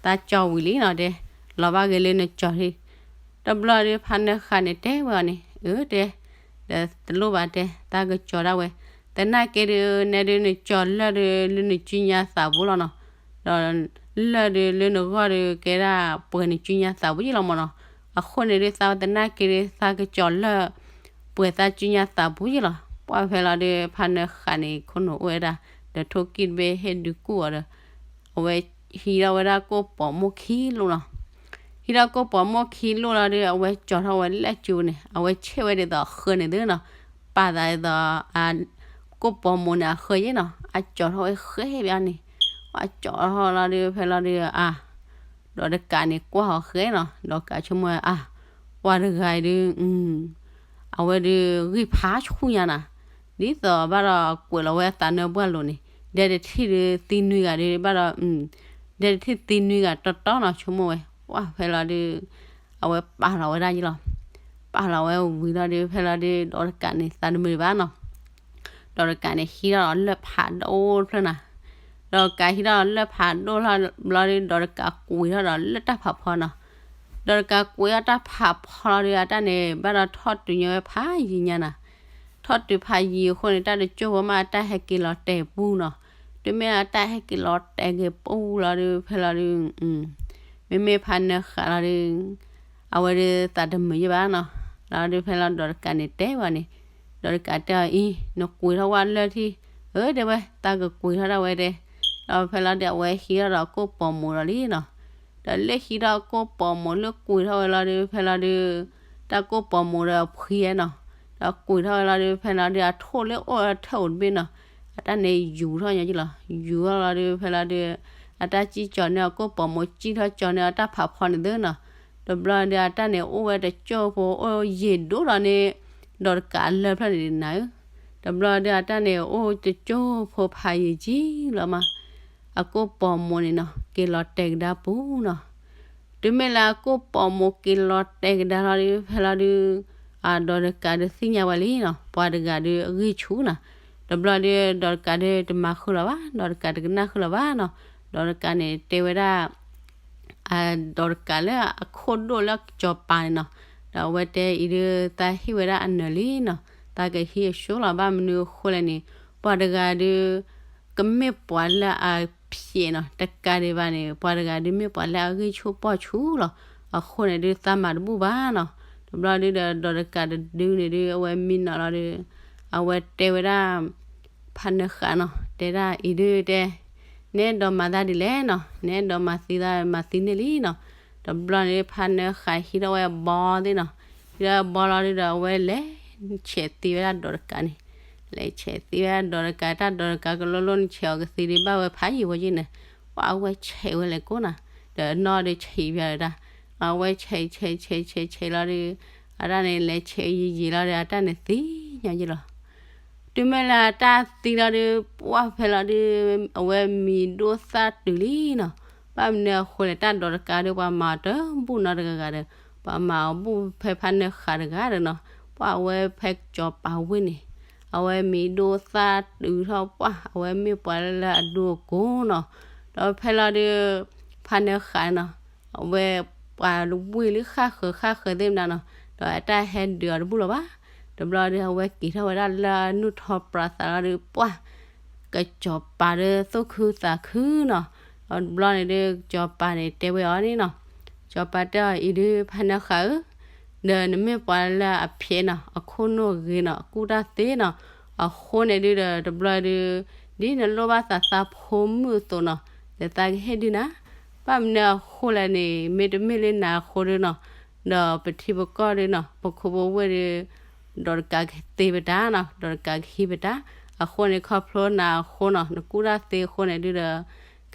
သးကၠီၤဝံၤလံနီၤတဲ, လီၤဘၣ်ဂ့ၤလၢနကၠီၤလံ, တဘျီဒုး ဖါနၢဃးန့ၣ်တဲဝဲအီၤန့ၣ်, အၢတဲ, ဒီးတလိၣ်ဘၣ်တဲ, သးကကၠီၤဒၣ်ဝဲ, သနာ်က့ဒုး နဲဒုးနကၠီၤလၢၢ်ဒုး လၢနစုညါသးပူၤလီၤနီၤ, ဒီးလၢၢ်ဒုးလၢနဂီၢ်ဒုး ကဲဒၣ်ပှဲၤနစုညါသးပူၤယဲၢ်လီၤမၢ်နီၤ, အဃိန့ၣ်ဒုး သးဝဲသနာ်က့ဒုး သးကကၠီၤလၢၢ် ပှဲၤသးစုညါသးပူၤယ့ၣ်လီၤ. ပှၢ်ဖဲလီၤဒုး ဖါနၢဃာ်န့ၣ် ခိၣ်နူာ်အိၣ်ဝဲဒၣ် ဒီးထိၣ်ကံၣ်တဘ့ၣ်ဟ့ၣ်ဒုးကူၣ်အီၤဒီး အဝဲဟံးထီၣ်ဝဲဒၣ်ကိၣ်ပိာ်မိၢ်ခံလိၣ်နီၤ. ဟံးထီၣ်ကိၣ်ပိာ်မိၢ်ခံလိၣ်လီၤဒုး အဝဲကၠီၤထီၣ်ဝဲလၢအစုန့ၣ် အဝဲဆဲးဝဲဒ်သိးအဃၢန့ၣ်သုနီၤ. ပာ်သးဒ်သိး ကိၣ်ပိာ်မိၢ်န့ၣ်အဃၢယ့ၣ်နီၤ. အကၠီၤထီၣ်ဝဲဃဲဘၣ်န့ၣ် အကၠီၤထီၣ်လီၤဒုး ဖဲလီၤဒုး အ ဒီးတကးန့ၣ်ကွၢ်ဟီၤဃဲနီၤ. ဒီးကးဆိကမိၣ်ဝဲအါ ပှၤတဂၤအံၤဒုး အဝဲဒုးဂံၢ်ဖးဆူၣ်ညါနၤ, ဒ်သိးဘၣ်ဒီးကွဲးလီၤဝဲအသးနၢပှၢ်လိၤန့ၣ် ဒဲတထံၣ်ဒုးသံနွံဂၤဒုးဘၣ်ဒီး ဒဲတထံၣ်သံနွံဂၤတီတီနီၤ ဆိကမိၣ်ဝဲ. ပှၢ်ဖဲလီၤဒုး အဝဲပာ်လီၤဝဲဒၣ်ယ့ၣ်လီၤ. ပာ်လီၤဝဲဝံၤလီၤဒုး ဖဲလီၤဒုး ဒီးတကးန့ၣ် သးတမုာ်ဒံးဘၣ်နီၤ. ဒီးတကးန့ၣ်ဟံးထီၣ်ဒီးလၢၢ်ဖးဒိၣ်တဖျၢၣ်နၤ. ဒီးတကးဟံးထီၣ်လၢၢ်ဖးဒိၣ်လီၤဘျီဒုး ဒီးတကးကွံာ်ထီၣ်ဒီးလၢၢ်တၢ်ဖးဖီနီၤ. ဒီးတကးကွံာ်ထီၣ်တၢ်ဖးဖီလီၤဒုး အတၢ်န့ၣ် ဘၣ်ဒီးထီၣ်တုၤညီဝဲဖးယံၤညါနၤ. ထီၣ်တုၤဖးယံၤအဃိန့ၣ် တၢ်တကၠိၢ်ဖိမးအတၢ်ဟဲက့ၤလီၤတဲာ်ပူၤနီၤ. တုၤမ့ၢ်အတၢ်ဟဲက့ၤလီၤတဲာ်က့ၤပူၤလီၤဒုး ဖဲလီၤဒုး မ့မ့ၢ်ဖါနၢဃာ်လီၤဒုး အဝဲဒုးသးတမုာ်ယ့ၣ်ဘၣ်နီၤ. လီၤဒုးဖဲလီၤဒီးတကးန့ၣ်တဲဝဲန့ၣ် ဒီးတကးတဲအီၤအံၤ နကွံာ်ထီၣ်ဝဲလၢၢ်ထံၣ်, အၢ တဲဝဲ သးကကွံာ်ထီၣ်ဒၣ်ဝဲတဲ. ဒီးဖဲလီၤဒုး အဝဲဟံးထီၣ်ဒီးကိၣ်ပိာ်မိၢ်ဒီးလံနီၤ. ဒီးလၢဟံးထီၣ်ကိၣ်ပိာ်မိၢ်လၢကွံာ်ထီၣ်ဝဲလီၤဒုး ဖဲလီၤဒုး တၢ်ကိၣ်ပိာ်မိၢ်ဒီးအဖှံနီၤ. ဒီးကွံာ်ထီၣ်ဝဲလီၤဒုး ဖဲလီၤဒုး အထိၣ်လၢအိၣ်ထဲအိၣ်တဘ့ၣ်နီၤ အတၢ်န့ၣ်ယူၤထီၣ်ညီကလီၤ. ယူၤထီၣ်လီၤဒုး ဖဲလီၤဒုး အတၢ်စံၣ်ကၠီၤန့ၢ်အကိၣ်ပိာ်မိၢ် စံၣ်ထီၣ်ကၠီၤန့ၢ်အတၢ်ဖးဖီန့ၣ်သ့နီၤ. တဘျီဒုး အတၢ်န့ၣ်အိၣ်ဝဲတကၠိၢ်ဖိ အိၣ်ယံာ်ဒိၣ်ဒီးန့ၣ် ဒီးတကးအလၢၢ်ဖျၢၣ်န့ၣ်နၤဧၢ. တဘျီဒုး အတၢ်န့ၣ်အိၣ်တကၠိၢ်ဖိဖးယံၤကံလီၤမး အကိၣ်ပိာ်မိၢ်န့ၣ်နီၤ က့ၤလီၤတဲာ်ကဒါပူၤနီၤ. တုၤမ့ၢ်လၢအကိၣ်ပိာ်မိၢ်က့ၤလီၤတဲာ်ကဒါလီၤဒုး ဖဲလီၤဒုး အဒီးတကးဒုးသ့ၣ်ညါဝဲလံနီၤ ပှၤတဂၤဒုးအဂံၢ်ဆူၣ်နၤ. တဘျီဒုး ဒီးတကးဒုးတမၤဃုာ်လီၤဘၣ် ဒီးတကးတကနၣ်ဃုာ်လီၤဘၣ်နီၤ. ဒီးတကးန့ၣ်တဲဝဲဒၣ် ဒီးတကးလၢအခိၣ်ဒိၣ်လၢစီၤပၤန့ၣ်နီၤ. ဒီးအဝဲတဲအံၤဒုး သးဟ့ၣ်ဝဲဒၣ်အနၢၤလံနီၤ သးကဟံးအဆိလီၤ ဘၣ်မနုၤအဃိလဲၣ်န့ၣ် ပှၤတဂၤဒုး ကမ့ၢ်ပှၤလၢအဖျဲးနီၤ တကးဒံးဘၣ်န့ၣ် ပှၤတဂၤဒုးမ့ၢ်ပှၤလၢအဂံၢ်ဆူၣ်ပီၢ်ဆူၣ်လီၤ. အဃိန့ၣ်ဒုးသးမၤတဘူၣ်ဘၣ်နီၤ. တဘျီဒုးဒီး ဒီးတကးတဒုန့ၣ်ဒုး အဝဲမံနီၤလီၤဒုး အဝဲတဲဝဲဒၣ် ဖါနၢဃာ်နီၤ တဲဒၣ်အံၤဒုးတဲ နအဲၣ်ဒိးမၤသးဒ်လဲၣ်နီၤ နအဲၣ်ဒိးမၤသံသးမၤသံန့ၢ်လံနီၤ. တဘျီန့ၣ်ဒုး ဖါနၢဃာ်ဟံးထီၣ်ဝဲအဘီသ့ၣ်နီၤ. ဟံးထီၣ်ဝဲအဘီလီၤဒုးဒီး အဝဲလဲၤဆဲးသံဝဲဒၣ်ဒီးတကးန့ၣ် လဲၤဆဲးသံဝဲဒၣ်ဒီးတကး တၢ်ဒီးတကးကလိလိၣ်န့ၣ် ဆဲးအီၤကသံဒုး ဘၣ်ဝဲဖးယံၤဝဲယ့ၣ်န့ၣ် ပှၤအဝဲဆဲးဝဲလဲၤကိးနီၤ. ဒီးနီၢ်ဒုးဆံးဘၣ်ဒၣ် အဝဲဆဲးဆဲးဆဲးဆဲးဆဲးလီၤဒုး အတၢ်န့ၣ်လဲၤဆဲးယံၤယံၤလီၤဒီး အတၢ်န့ၣ်သံညါယ့ၣ်လီၤ. တုၤမ့ၢ်လၢအတၢ်သံလီၤဒုး ပှၢ်ဖဲလီၤဒုး အဝဲမံၤဒိၣ်သၣ်တုၤလံနီၤ. ဘၣ်မနုၤအဃိလဲၣ် တၢ်ဒီးတကးဒုး ပှၤမၤအီၤတဘူၣ်နီတဂၤဂၤဒီး ပှၤမၤအီၤဘူၣ်ဖဲဖါနၢဃာ်တဂၤဒီးနီၤ. ပှၢ်အဝဲဖဲစီၤပၤဝ့ၢ်န့ၣ် အဝဲမံၤဒိၣ်သၣ်တုၤထီၣ်ပှၢ် အဝဲမ့ၢ်ပှၤလၢအဒူအကိၢ်နီၤ. ဒီးဖဲလီၤဒုး ဖါနၢဃာ်နီၤ အဝဲပှၤဝ့ၢ်လၢဃၣ်ဃၢၤဃၣ်ဃၢၤသ့ၣ်မနုၤနီၤ ဒီးအတၢ်ဟဲဒုးအီၤတဘူၣ်လီၤဘၣ်. တဘျီဒုး အဝဲက့ၤထီၣ်ဝဲဒၣ်လၢအနုၢ်ထီပြးသးလီၤဒုး ပှၢ် ကစီၤပၤဒုးသူၣ်ခုသးခုနီၤ. ဒီးတဘျီန့ၣ်ဒုး စီၤပၤန့ၣ်တဲဝဲအီၤန့ၣ်နီၤ စီၤပၤတဲအီၤအံၤဒုး ဖါနၢဃာ်ဧၢ ဒီးနမ့ၢ်ပှၤလၢအဖျဲးနီၤ အခိၣ်နူာ်ဂ့ၤနီၤ အကူၣ်တၢ်သ့နီၤ. အဃိန့ၣ်ဒုးဒီး တဘျီဒုး ဒ်နလိၣ်ဘၣ်သးသးဖိမုၣ်အသိးနီၤ ဒီးသးကဟ့ၣ်ဒုးနၤ. ဘၣ်မနုၤအဃိလဲၣ်န့ၣ် မ့တမ့ၢ်လၢနၤအဃိဒုးနီၤ ဒီးပထံပကီၢ်ဒုးနီၤ ပခိၣ်ပဝ့ၢ်ဒုး ဒီးတကးကသ့ပတၢ်နီၤ ဒီးတကးကဟံးပတၢ်. အဃိန့ၣ် ခီဖျိနၤအဃိနီၤ နကူၣ်တၢ်သ့အဃိန့ၣ်ဒုးဒီး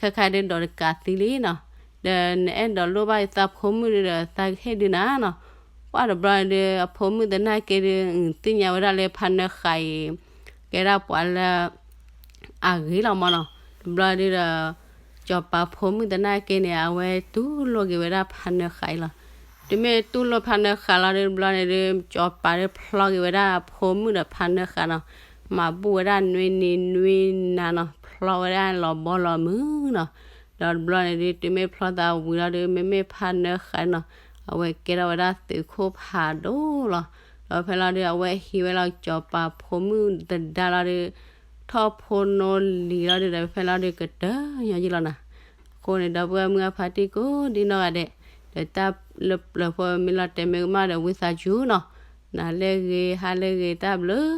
ခဲခါဒုးဒီးတကးသံလံနီၤ. ဒီးနအဲၣ်ဒိးလိၣ်ဘၣ်ယသးဖိမုၣ်ဒုးဒီး သးကဟ့ၣ်ဒုးနၤနီၤ. ပှၢ်တဘျီန့ၣ်ဒုး အဖိမုၣ်သနာ်က့ဒုး သ့ၣ်ညါဝဲဒၣ်လၢဖါနၢဃာ်အံၤ ကဲဒၣ်ပှၤလၢ အဂ့ၤလီၤမးနီၤ. တဘျီဒုးဒီး စီၤပၤဖိမုၣ်သနာ်က့န့ၣ် အဝဲတူၢ်လိာ်က့ၤဝဲဒၣ်ဖါနၢဃာ်အံၤလီၤ. တုၤမ့ၢ်တူၢ်လိာ်ဖါနၢဃာ်လီၤဒုး တဘျီန့ၣ်ဒုး စီၤပၤဒုးဖျီက့ၤဝဲဒၣ်အဖိမုၣ်ဒီးဖါနၢဃာ်နီၤ. မၤဘူၣ်ဝဲဒၣ်နွံနံၤနွံနၤနီၤ ဖျီဝဲဒၣ်လီၤဘီလီၤမုၢ်နီၤ. ဒီးတဘျီန့ၣ်ဒုး တုၤမ့ၢ်ဖျီသးဝံၤလီၤဒုး မ့မ့ၢ်ဖါနၢဃာ်နီၤ အဝဲကဲထီၣ်ဝဲဒၣ်သုးခိၣ်ဖးဒိၣ်လီၤ. ဒီးဖဲလီၤဒုး အဝဲဟံးဝဲလီၤစီၤပၤဖိမုၣ်သဒါလီၤဒုး ထီၣ်ဖိနီလံၤလီၤဒုး ဒီးဖဲလီၤဒုးကတၢၢ်ညီယုၢ်လီၤနၤ. အဃိန့ၣ် ဒီပုၢ်ဝဲၢ်မုၢ်အဖါတံၢ်ကိးဒံနီၢ်ဂၤဒဲး ဒီးတၢ်လၢပျၢၤဖိမ့ၢ်လီၤတဲာ်မ့ၢ်ကမၣ်ဒီး ဝံသးစူၤနီၤ နၤလၢဂ့ၤ ဟါလၢဂ့ၤ တၢ်ဘျုး